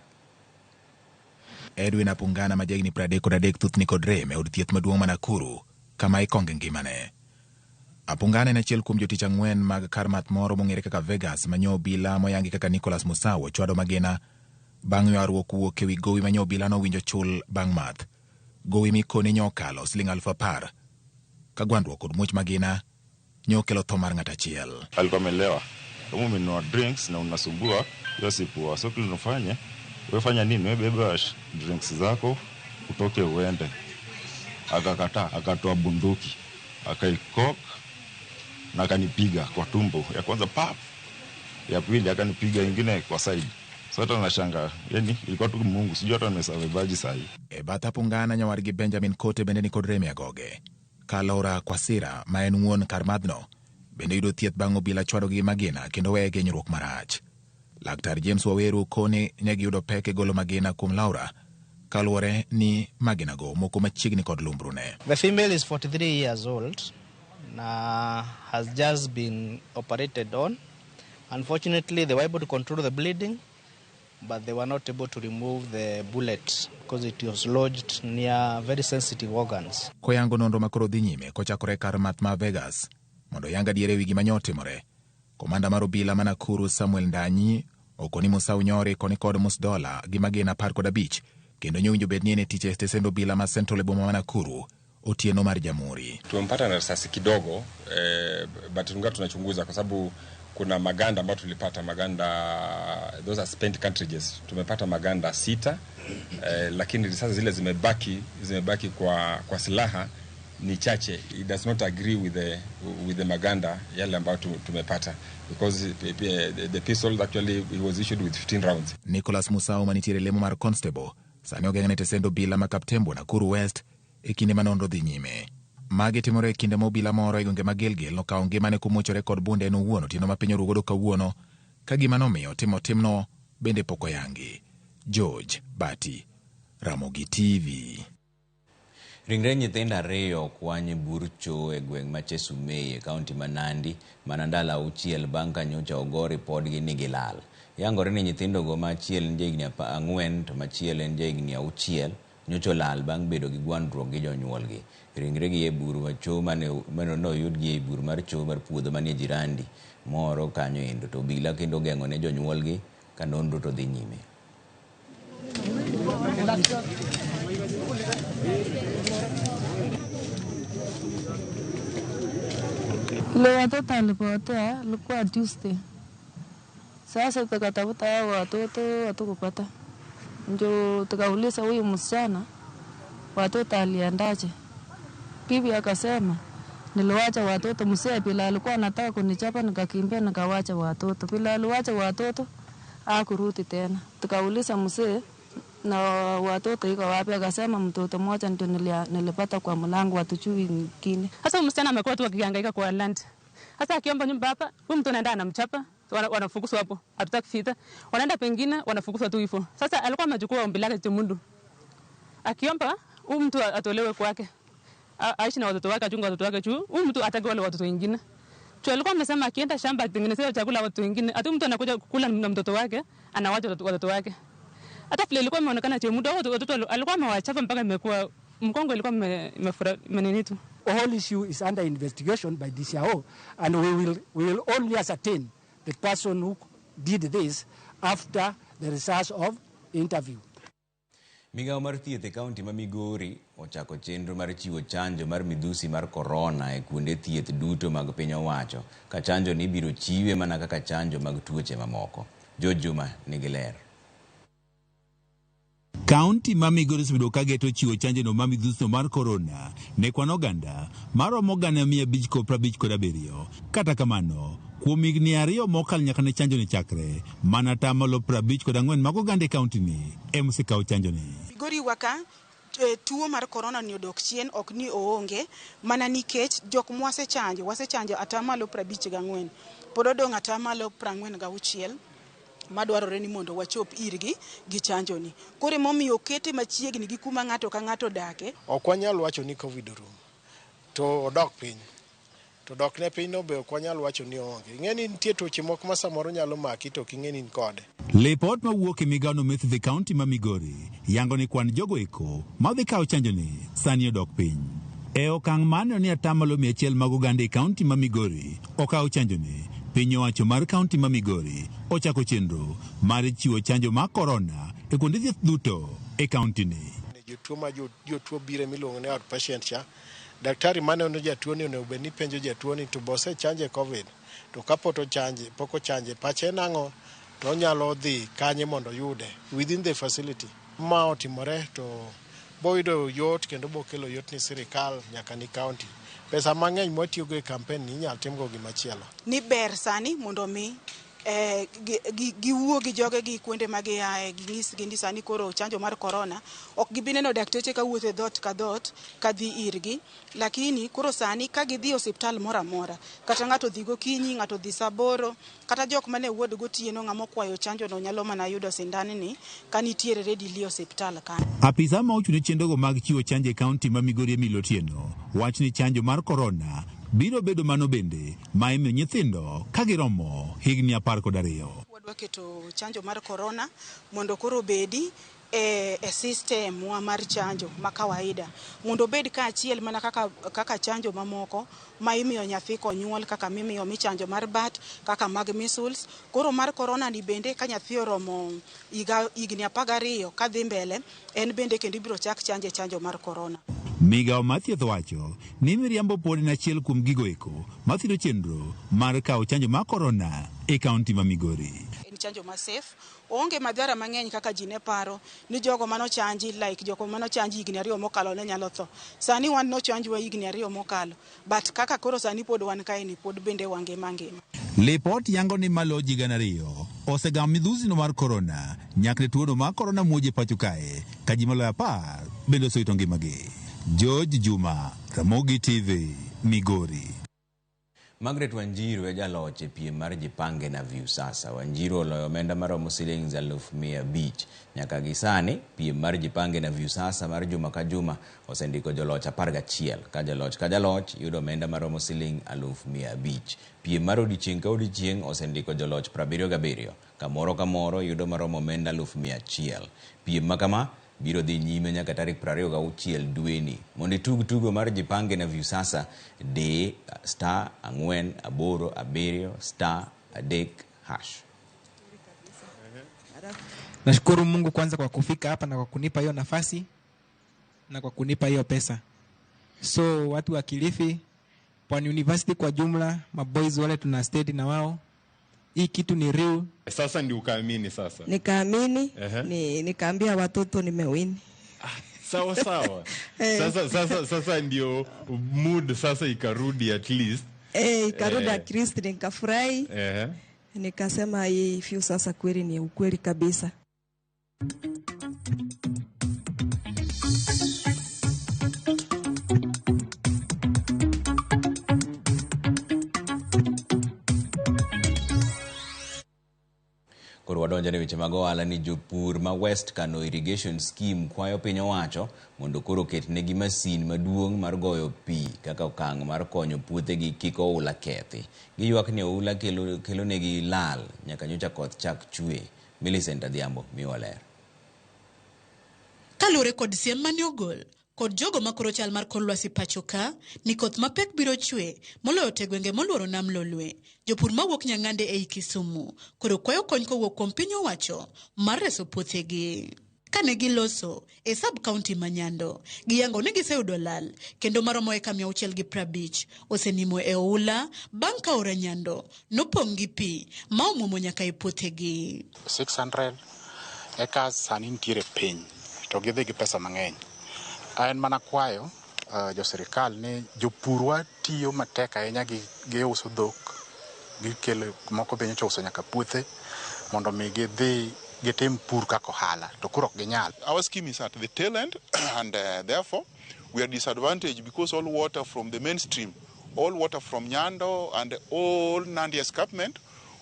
Edwin Apungana ma jahigni 33 thothni kod rem e od thieth maduong' ma Nakuru kama ikonge ngimane. Apungana en achiel kuom jotich 4 mag kar math moro mong'ere kaka Vegas manyo obila moyangi kaka Nicholas Musau ochwado magina bang' ywaruok wuok ewi gowi manyo obila nowinjo chul bang' math. Gowi mikoni nyo okalo siling 10,000 ka gwandruok kod muoch magina nyo okelo tho mar ng'at achiel. Alikuwa amelewa. Kama umenunua drinks na unasumbua, hiyo si poa. So kile unafanya, wewe fanya nini? Wewe beba drinks zako utoke uende. Akakataa, akatoa bunduki, akaikok na akanipiga kwa tumbo. Ya kwanza pap, ya pili akanipiga ingine kwa side. So hata nashangaa, yani ilikuwa tu Mungu, sijui hata nimesurvive sahi. E batha Apungana nyawargi Benjamin Kote bende ni kod rem e agoge. Ka Laura Kwasira ma en wuon kar madhno bende yudo thieth bang' obila chwado gi magina kendo weye gi hinyruok marach. Laktar James Waweru koni ne giyudo pek e golo magina kuom Laura kaluwore ni maginago moko machiegni kod lumbrune. The female is 43 years old, has just been operated on. Unfortunately, they were able to control the bleeding, but they were not able to remove the bullet because it was lodged near very sensitive organs. Koyango nonro makoro dhi nyime kochakore kar math ma Vegas mondo oyang adier ewi gima nyo otimore. Komanda mar obila ma Nakuru Samuel Ndanyi okoni Musau nyori koni kod Musdola gi magina 15 kendo nyowinjo bed ni en e tich e stesend obila ma Central e boma ma Nakuru otieno mar Jamhuri. Tumempata na risasi kidogo but tunga tunachunguza kwa sababu kuna maganda ambayo tulipata maganda, those are spent cartridges. Tumepata maganda 6 lakini risasi zile zimebaki kwa silaha ni chache. It does not agree with the maganda yale ambayo tumepata because the pistol actually it was issued with 15 rounds. Nicholas Musau manitiere lemo mar constable sani ogeng'ne tesend obila ma Kaptembwo Nakuru West e kinde ma nonro dhi nyime. Magi timore e kinde ma obila moro e gwenge ma Gilgil nokawo ngimane komuochore kod bunde en owuon otieno ma piny orugodo kawuono ka gima nomiyo timo timno bende pok oyangi. George Bati, Ramogi TV. Ringre nyithindo 2 okwany bur choo e gweng' ma Chesumei e kaunti ma Nandi mana ndalo 6 bang' ka nyocha ogo ripodgi ni gilal. Yangore ni nyithindogo ma achiel en jahigni 4 to machielo en jahigni 6 nyocha olal bang' bedo gi gwandruok gi jonyuolgi. Ringregi e bur mar choo mane noyudgi e bur mar choo mar puodho manie jirandi moro kanyo endo to obila kendo ogeng'o ne jonyuolgi ka nonro to dhi nyime. Ile watoto alipotea ilikuwa Tuesday. Sasa tukatafuta hao watoto hatukupata. Ndio tukauliza huyu msichana watoto aliendaje. Bibi akasema niliwacha watoto mzee bila alikuwa anataka kunichapa, nikakimbia nikawacha watoto. Bila aliwacha watoto hakurudi tena. Tukauliza mzee na watoto iko wapi, akasema mtoto mmoja ndio nilipata kwa mlango, hatujui mwingine. Sasa msichana amekuwa tu akihangaika kwa land. Sasa akiomba nyumba hapa, huyu mtu anaenda anamchapa, wanafukuzwa hapo. Hatutaki vita. Wanaenda pengine wanafukuzwa tu hivyo. Sasa alikuwa amechukua ombi lake Chemundu. Akiomba huyu mtu atolewe kwake. Aishi na watoto wake, achunge watoto wake juu. Huyu mtu ataki wale watoto wengine. Chu alikuwa amesema akienda shamba atengenezee chakula watu wengine. Ati mtu anakuja kula na mtoto wake, anawacha watoto wake. Hata vile ilikuwa imeonekana Chemundu watoto alikuwa amewachapa mpaka imekuwa mkongo ilikuwa imefura menini tu. The whole issue is under investigation by DCIO, and we will only ascertain the person who did this after the results of interview. Migawo mar thieth e kaunti ma Migori ochako chenro mar chiwo chanjo mar midhusi mar korona e kuonde thieth duto mag piny owacho, ka chanjo ni ibiro chiwe mana kaka chanjo mag tuoche mamoko. George Juma nigi ler. Kaunti ma Migori osebedo ka geto chiwo chanjo no ma midhusi mar korona ne kwan oganda maromo 557. Kata kamano, kuom higni 2 mokalo nyaka ne chanjo ni chakre, mana 54% mag oganda e kaunti ni ema osekawo chanjo ni. Migori waka tuo mar korona ni odok chien, ok ni oonge, mana nikech jok mwasechanjo, wasechanjo 54%, pod odong' 46% madwarore ni mondo wachop irgi gi chanjo ni. Koro emomiyo okete machiegni gi kuma ng'ato ka ng'ato dake. Ok wanyal wacho ni COVID orumo, to odok piny. To dok ne piny no be ok wanyal wacho ni oonge. Ing'e ni nitie tuoche moko ma samoro nyalo maki to ok ing'e ni in kode. Lipot mawuok e migawo no thieth e kaunti ma Migori yango ni kwan jogo eko madhi kawo chanjo ni sani odok piny. E okang' maneno ni 100% mag oganda e kaunti ma Migori okawo chanjo ni, piny owacho mar kaunti ma Migori ochako chenro mar chiwo chanjo mar korona e kuonde thieth duto e kaunti ni. Jotuo ma jotuo bire miluongo ni outpatient cha, daktari maneno jatuo ni onego bed ni penjo jatuo ni to be osechanje COVID, to kapok ochanje, pok ochanje, pache nang'o, to onyalo dhi kanye mondo oyude within the facility. Ma otimore to boyudo yot kendo bokelo yot ni sirikal nyaka ni county. Pesa mang'eny mwatiyogo e campaign ni inyalo timgo gimachielo. Ni ber sani mondo mi giwuo gi jogegi kuonde ma giaye, ginyisgi ni sani koro chanjo mar korona ok gibi neno dakteche kawuotho e dhoot ka dhoot kadhi irgi, lakini koro sani ka gidhi e osiptal moro amora, kata ng'ato dhi gokinyi, ng'ato dhi saa 8, kata jok mane wuod gotieno, ng'ama okwayo chanjo no nyalo mana yudo sindan ni ka nitiere readily e osiptal kanyo. Apisa ma ochung' ne chenrogo mag chiwo chanjo e kaunti ma Migori Emily Otieno wach ni chanjo mar korona biro bedo mano bende ma imiyo nyithindo ka giromo higni 12. Wadwa keto chanjo mar korona mondo koro obedi e system wa mar chanjo ma kawaida, mondo obed kaachiel mana kaka chanjo mamoko ma imiyo nyathi konyuol, kaka mimiyo michanjo mar bat, kaka mag measles. Koro mar korona ni bende ka nyathi oromo higni 12 kadhi mbele, en bende kendo ibiro chak chanje chanjo mar korona. Migawo mar thieth wacho ni miriambo pod en achiel kuom gigo eko mathiro chenro mar kawo chanjo mar korona e kaunti ma Migori. En chanjo ma safe, oonge madhara mang'eny kaka ji ne paro ni jogo manochanji, like jogo manochanji higni 2 mokalo ne nyalo tho. Sani wan nochanjwa higni 2 mokalo, but kaka koro sani pod wan kae ni pod bende wangima ngima. Lipot yango ni malo ji 200 osegamo midhusi no mar korona nyaka ne tuono mar korona muoje pacho kae, ka ji maloyo 10 bende osewito ngimagi. George Juma, Ramogi TV, Migori. Margaret Wanjiru e jaloch e piem mar Jipange na Viusasa. Wanjiru oloyo omenda maromo siling 500,000. Nyaka gi sani, piem mar Jipange na Viusasa mar juma ka juma osendiko joloch 11, ka jaloch ka jaloch yudo omenda maromo siling 500,000. Piem mar odiechieng' ka odiechieng' osendiko joloch 77, kamoro ka moro yudo maromo omenda 100,000. Piem ma kama biro dhi nyime nyaka tarik 26 dweni. Mondo itug tugo mar Jipange na Viusasa, di *487 *3#. Nashukuru Mungu kwanza kwa kufika hapa na kwa kunipa hiyo nafasi na kwa kunipa hiyo pesa. So watu wa Kilifi, Pwani University kwa jumla, maboys wale tuna steady na wao. Hii kitu ni real. Sasa ndio ukaamini sasa? Nikaamini, nikaambia watoto nimewin. Sawa sawa. Sasa ndio mood sasa ikarudi at least. Ikarudi at least, nikafurahi. Nikasema hii few sasa kweli ni ukweli kabisa. Koro wadonjo ne weche mag ohala ni jopur ma West Kano Irrigation Scheme kwayo piny owacho mondo koro oketnegi masin maduong' mar goyo pi kaka okang' mar konyo puothegi kik oula kethi. Giywak ni oula kelonegi lal nyaka nyocha koth chak chwe. Millicent Adhiambo miwa ler. Kaluwore kod siem mane ogol kod jogo makoro chal mar kor lwasi pacho ka ni koth mapek biro chwe moloyo te gwenge moluoro nam Lolwe. Jopur mawuok Nyang'ande ei Kisumu koro kwayo kony kowuok kuom piny owacho mar reso puothegi. Kane giloso e sub county ma Nyando, giyango ni giseyudo lal kendo maromo eka 650 osenimo e oula bang' ka aora Nyando nopong' gi pi ma omuomo nyaka e puothegi. 600 acres sani nitiere piny to gidhi gi pesa mang'eny. En mana kwayo jo sirikal ni jopurwa tiyo matek ahinya, giuso dhok, gikelo moko be nyocha uso nyaka puothe mondo mi gidhi gitim pur kaka ohala to koro ok ginyal. Our scheme is at the tail end and therefore we are disadvantaged because all water from the mainstream, all water from Nyando and all Nandi escarpment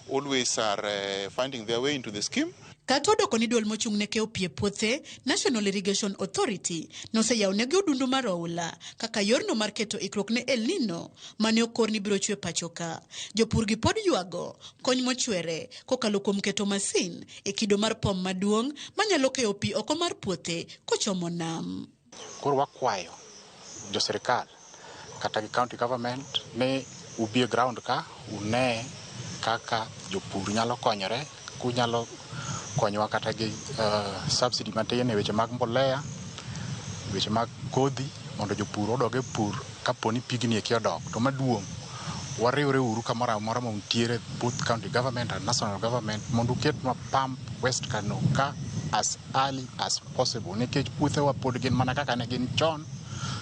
always are finding their way into the scheme. Kata odoko ni duol mochung' ne keyo pi e puothe, National Irrigation Authority noseyawnegi odundu mar oula kaka yorno mar keto ikruok ne El Nino mane okor ni biro chwe pacho ka. Jopur gi pod ywago kony mochwere kokalo kuom keto masin e kido mar pom maduong' manyalo keyo pi oko mar puothe kochomo nam. Koro wakwayo jo sirikal kata gi county government ni ubi e ground ka une kaka jopur nyalo konyore, kunyalo konyowa kata gi subsidy matin e weche mag mbolea, weche mag kodhi mondo jopur odog e pur kaponi pigni eki odok. To maduong' wariwre uru kamoro amora ma untiere, both county government and national government, mondo uketnwa pump West Kano ka as early as possible nikech puothewa pod gin mana kaka ne gin chon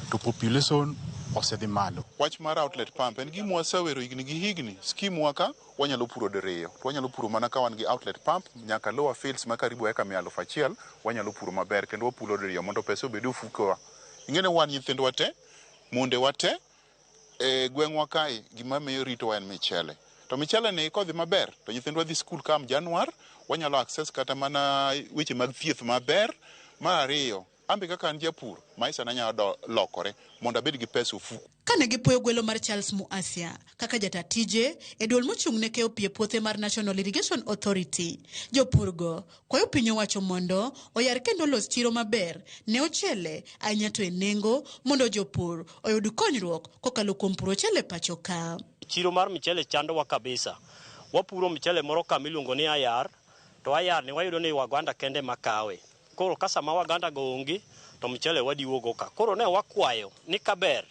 to population osedhi malo. Wach mar outlet pump en gima wasewero higni gi higni. Scheme wa ka wanyalo puro diriyo to wanyalo puro mana ka wan gi outlet pump nyaka lower fields ma karibu eka 1,000 wanyalo puro maber kendo wapuro diriyo mondo pesa obed e ofukowa. Ing'e ni wan nyithindwa te, mondewa te, e gweng'wa kae gima miyo ritowa en michele. To michele ni kodhi maber to nyithindwa dhi skul kam Januar, wanyalo access kata mana weche mag thieth maber. Mar ariyo, ambe kaka an japur, maisha na nyalo lokore mondo abed gi pesa ofuko. Kane gipuoyo gwelo mar Charles Muasia kaka jata tije e duol mochung' ne keyo pi e puothe mar National Irrigation Authority, jopurgo kwayo piny owacho mondo oyar kendo los chiro maber ne ochele ahinya to e nengo mondo jopur oyud konyruok kokalo kuom puro ochele pacho ka. Chiro mar michele chandowa kabisa. Wapuro michele moro kama iluongo ni Ayar, to Ayar ni wayudo ni Waganda kende makawe. Koro ka sama Waganda go onge to michele wadiwogo ka. Koro ne wakwayo ni kaber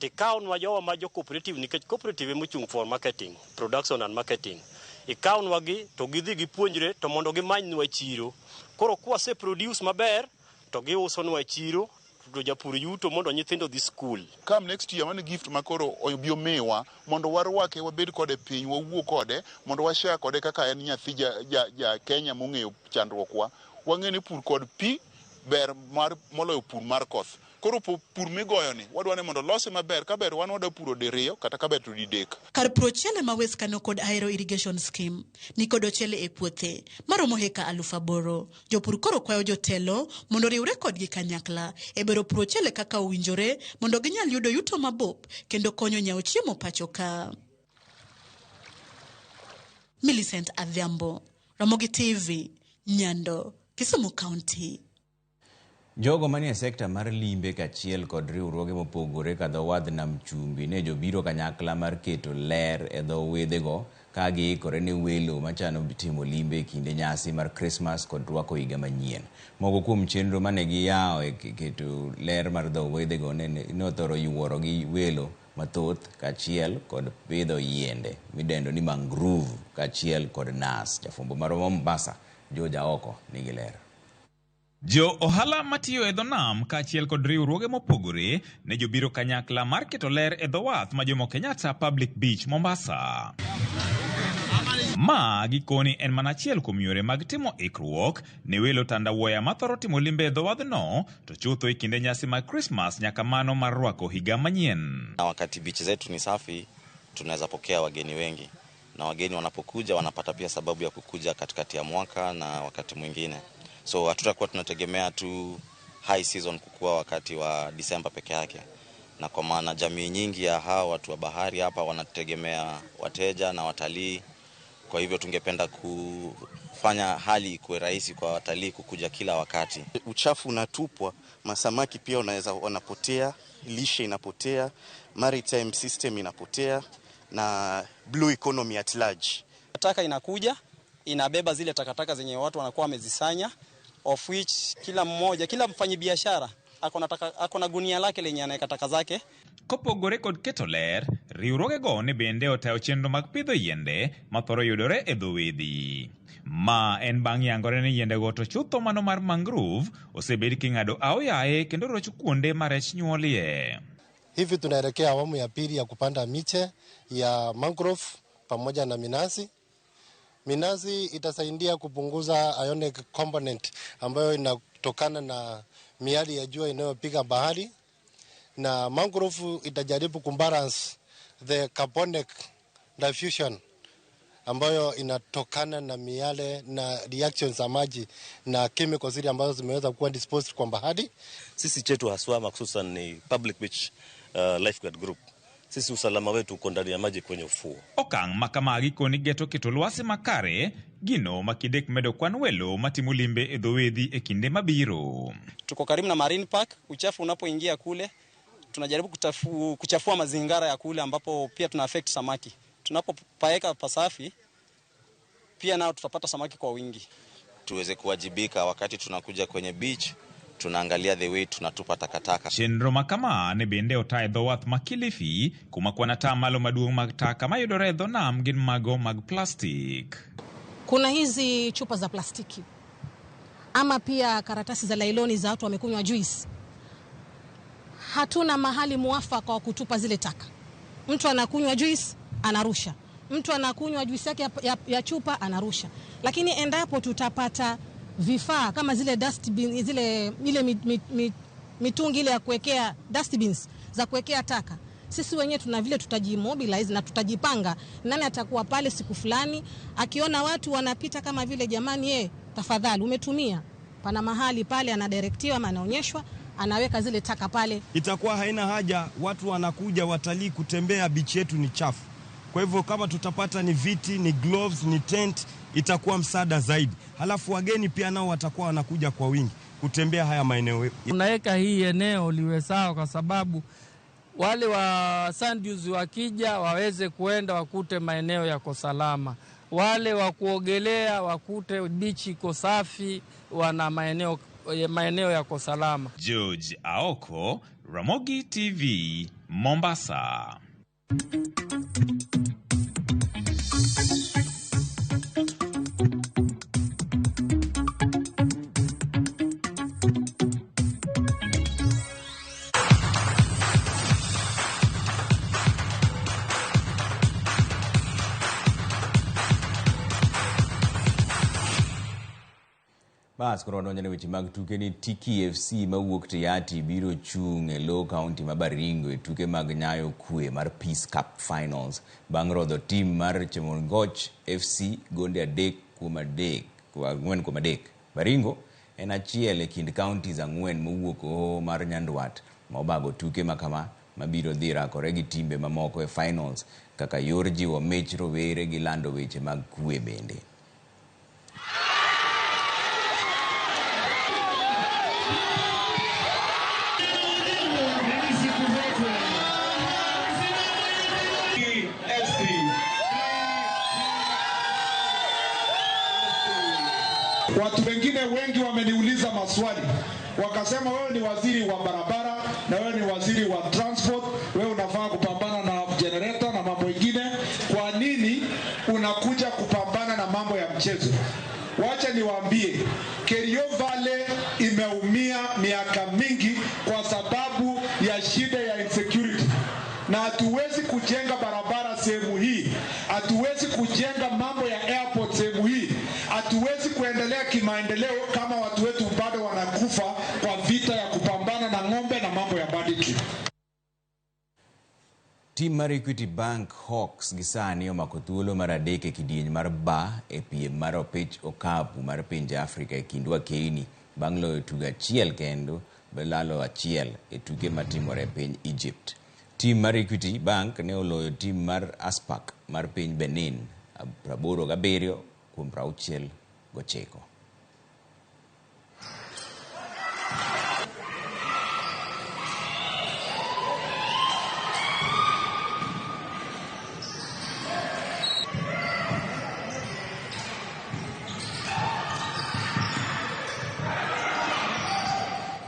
tikawnwa jowa ma jo cooperative nikech cooperative emochung' for marketing, production and marketing. Ikawnwa gi to gidhi gipuonjre to mondo gimanynwa chiro. Koro kwase produce maber to giusonwa e chiro to japur yuto mondo nyithindo dhi skul. Come next year mano gift ma koro obi omiwa mondo warwake wabed kode piny wawuo kode mondo washare kode kaka en nyathi ja Kenya mong'eyo chandruokwa. Wang'e ni pur kod pi ber mar moloyo pur mar koth. Koro pur migoyo ni wadwa ni mondo lose maber kaber wan wadwa puro diriyo kata kaber to didek. Kar puro ochele ma West Kano kod Ahero Irrigation Scheme ni kod ochele e puothe maromo heka 8,000. Jopur koro kwayo jotelo mondo riwre kodgi kanyakla e bero puro ochele kaka owinjore mondo ginyal yudo yuto mabup kendo konyo nyiewo chiemo pacho ka. Millicent Adhiambo, Ramogi TV, Nyando, Kisumu County. Jogo manie sekta mar limbe kaachiel kod riwruoge mopogore ka dho wadh nam chumbi ne jobiro kanyakla mar keto ler e dho wedhego ka giikore ne welo machano timo limbe e kinde nyasi mar Krismas kod rwako higa manyien. Moko kuom chenro mane giyawo e keto ler mar dho wedhego ne othoro yuoro gi welo mathoth kaachiel kod pidho yiende midendo ni mangrove kaachiel kod nas. Jafwambo marwa Mombasa, George Aoko, nigi ler. Jo ohala matiyo e dho nam kaachiel kod riwruoge mopogore ne jobiro kanyakla mar keto ler e dho wath ma Jomo Kenyatta Public Beach, Mombasa. Ma gikoni en mana achiel kuom yore mag timo ikruok ne welo tandawuoya mathoro timo limbe e dho wadhno to chutho e kinde nyasi mag Krismas nyaka mano mar rwako higa manyien. Na wakati beach zetu ni safi, tunaweza pokea wageni wengi, na wageni wanapokuja wanapata pia sababu ya kukuja katikati ya mwaka na wakati mwingine. So hatutakuwa tunategemea tu high season kukua wakati wa Disemba peke yake. Na kwa maana jamii nyingi ya hawa watu wa bahari hapa wanategemea wateja na watalii. Kwa hivyo tungependa kufanya hali ikuwe rahisi kwa watalii kukuja kila wakati. Uchafu unatupwa, masamaki pia wanapotea, lishe inapotea, maritime system inapotea na blue economy at large. Taka inakuja, inabeba zile takataka zenye watu wanakuwa wamezisanya, of which kila mmoja, kila mfanyibiashara ako na gunia lake lenye anaweka taka zake. Kopogore kod keto ler, riwruogego ne bende otayo chenro mag pidho yiende mathoro yudore e dho wedhi. Ma en bang' yangore ni yiendego to chutho mano mar mangrove osebed king'ado aoyaye kendo rocho kuonde ma rech nyuolie. Hivi tunaelekea awamu ya pili ya kupanda miche ya mangrove pamoja na minazi. Minazi itasaidia kupunguza ionic component ambayo inatokana na miali ya jua inayopiga bahari, na mangrove itajaribu kubalance the carbonic diffusion ambayo inatokana na miale na reactions za maji na chemicals zile ambazo zimeweza kuwa disposed kwa bahari. Sisi chetu haswa hususan ni Public Beach Lifeguard Group. Sisi usalama wetu uko ndani ya maji kwenye ufuo. Okang' ma kama gikoni geto keto lwasi makare gino makidek medo kwan welo matimo limbe e dho wedhi e kinde mabiro. Tuko karibu na Marine Park, uchafu unapoingia kule tunajaribu kuchafua mazingira ya kule ambapo pia tuna affect samaki. Tunapopaeka pasafi pia nao tutapata samaki kwa wingi. Tuweze kuwajibika wakati tunakuja kwenye beach, tunaangalia the way tunatupa takataka. Chenro ma kama ne bende otayo dho wath ma Kilifi kuma kwan atamalo maduong' mag taka mayudore e dho nam gin mago mag plastik. Kuna hizi chupa za plastiki ama pia karatasi za lailoni za watu wamekunywa juice. Hatuna mahali muafaka wa kutupa zile taka. Mtu anakunywa juice anarusha, mtu anakunywa juice yake ya chupa anarusha. Lakini endapo tutapata vifaa kama zile dustbin, zile ile mitungi ile ya kuwekea dustbins za kuwekea taka, sisi wenyewe tuna vile tutajimobilize na tutajipanga nani atakuwa pale siku fulani. Akiona watu wanapita kama vile, jamani, tafadhali umetumia, pana mahali pale anadirectiwa ama anaonyeshwa, anaweka zile taka pale. Itakuwa haina haja watu wanakuja watalii kutembea, beach yetu ni chafu. Kwa hivyo kama tutapata ni viti, ni gloves, ni tent, itakuwa msaada zaidi. Halafu wageni pia nao watakuwa wanakuja kwa wingi kutembea haya maeneo. Tunaweka hii eneo liwe sawa kwa sababu wale wa sand dunes wakija waweze kuenda wakute maeneo yako salama. Wale wa kuogelea wakute beach iko safi, wana maeneo yako salama. George Aoko, Ramogi TV, Mombasa. Bas koro wadonjo ne weche mag tuke ni Tiki FC mawuok Tiaty biro chung' e lo kaunti ma Baringo e tuke mag nyayo kwe mar Peace Cup Finals bang' rodho tim mar Chemongoch FC gonde 4-3. Baringo en achiel e kind counties 4 mowuok hoho mar Nyandwat ma obago tuke makama mabiro dhi rakore gi timbe mamoko e finals kaka yor jiwo mich rowere gi lando weche mag kwe bende. Watu wengine wengi wameniuliza maswali, wakasema wewe ni waziri wa barabara na wewe ni waziri wa transport, wewe unafaa kupambana na generator na mambo ingine, kwa nini unakuja kupambana na mambo ya mchezo? Wacha niwaambie, Kerio Valley imeumia miaka mingi kwa sababu ya shida ya insecurity, na hatuwezi kujenga barabara sehemu hii, hatuwezi kujenga mambo ya airport sehemu hii, hatuwezi kuendelea kimaendeleo kama watu wetu bado wanakufa kwa vita ya kupambana na ng'ombe na mambo ya banditry. Tim mar Equity Bank Hawks gi sani omako thuolo mar adek e kidieny mar B e piem mar opich okapu mar pinje Afrika e kind wakeini bang' loyo tugo achiel kendo lalo achiel e tuke matimore e piny Egypt. Tim mar Equity Bank ne oloyo tim mar Aspak mar piny Benin 87 kuom 69.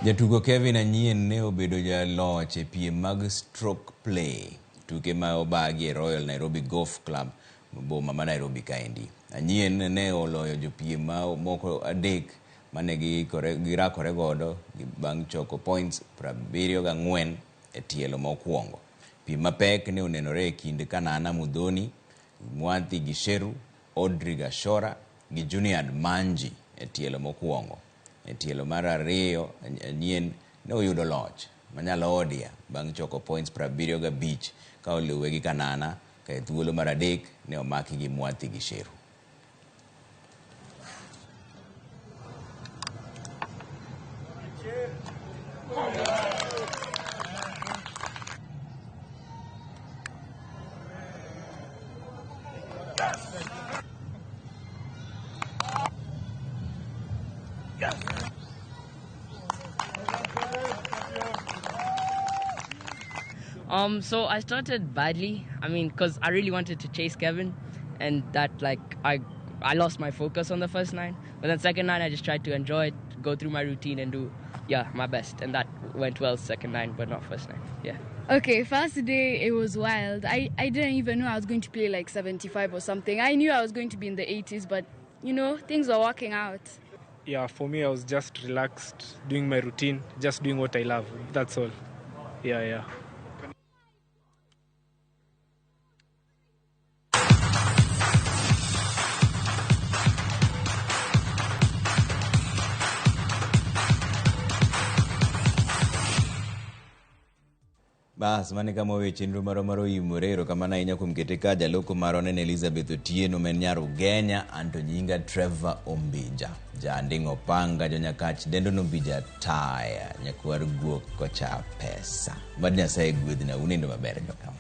Jatugo Kevin Anyien ne obedo jaloch e piem mag stroke play, tuke ma obagi e Royal Nairobi Golf Club boma ma Nairobi kaendi. Anyien ne oloyo jopiem moko adek mane girakore godo bang' choko points 74 e tielo mokwongo. Piem mapek ne onenore e kind Kanana Mudhoni, Mwathi Gisheru, Audrey Gashora gi Junior Manji e tielo mokwongo. E tielo mar ariyo, Anyien ne oyudo loch manyalo odia bang' choko points 75 ka oluwe gi Kanana, ka e thuolo mar adek ne omaki gi Mwathi Gisheru. So I started badly, because I really wanted to chase Kevin, and that, I lost my focus on the first nine. But then second nine, I just tried to enjoy it, go through my routine and do, my best. And that went well second nine, but not first nine, yeah. Okay, first day, it was wild. I didn't even know I was going to play like 75 or something. I knew I was going to be in the 80s, but, things were working out. Yeah, for me, I was just relaxed, doing my routine, just doing what I love. That's all. Yeah. Bas, mane kama weche chenro marwa mar oimore. Erokamano ahinya kuom kete ka jaloko marwa ne en Elizabeth Otieno, ma en nyar Ugenya, anto nyinga Trevor Ombija. Janding' opanga, jonyakach dendo nombija taya, nyakwar guok kocha pesa. Mad Nyasaye gwedhna, unindo maber jokama.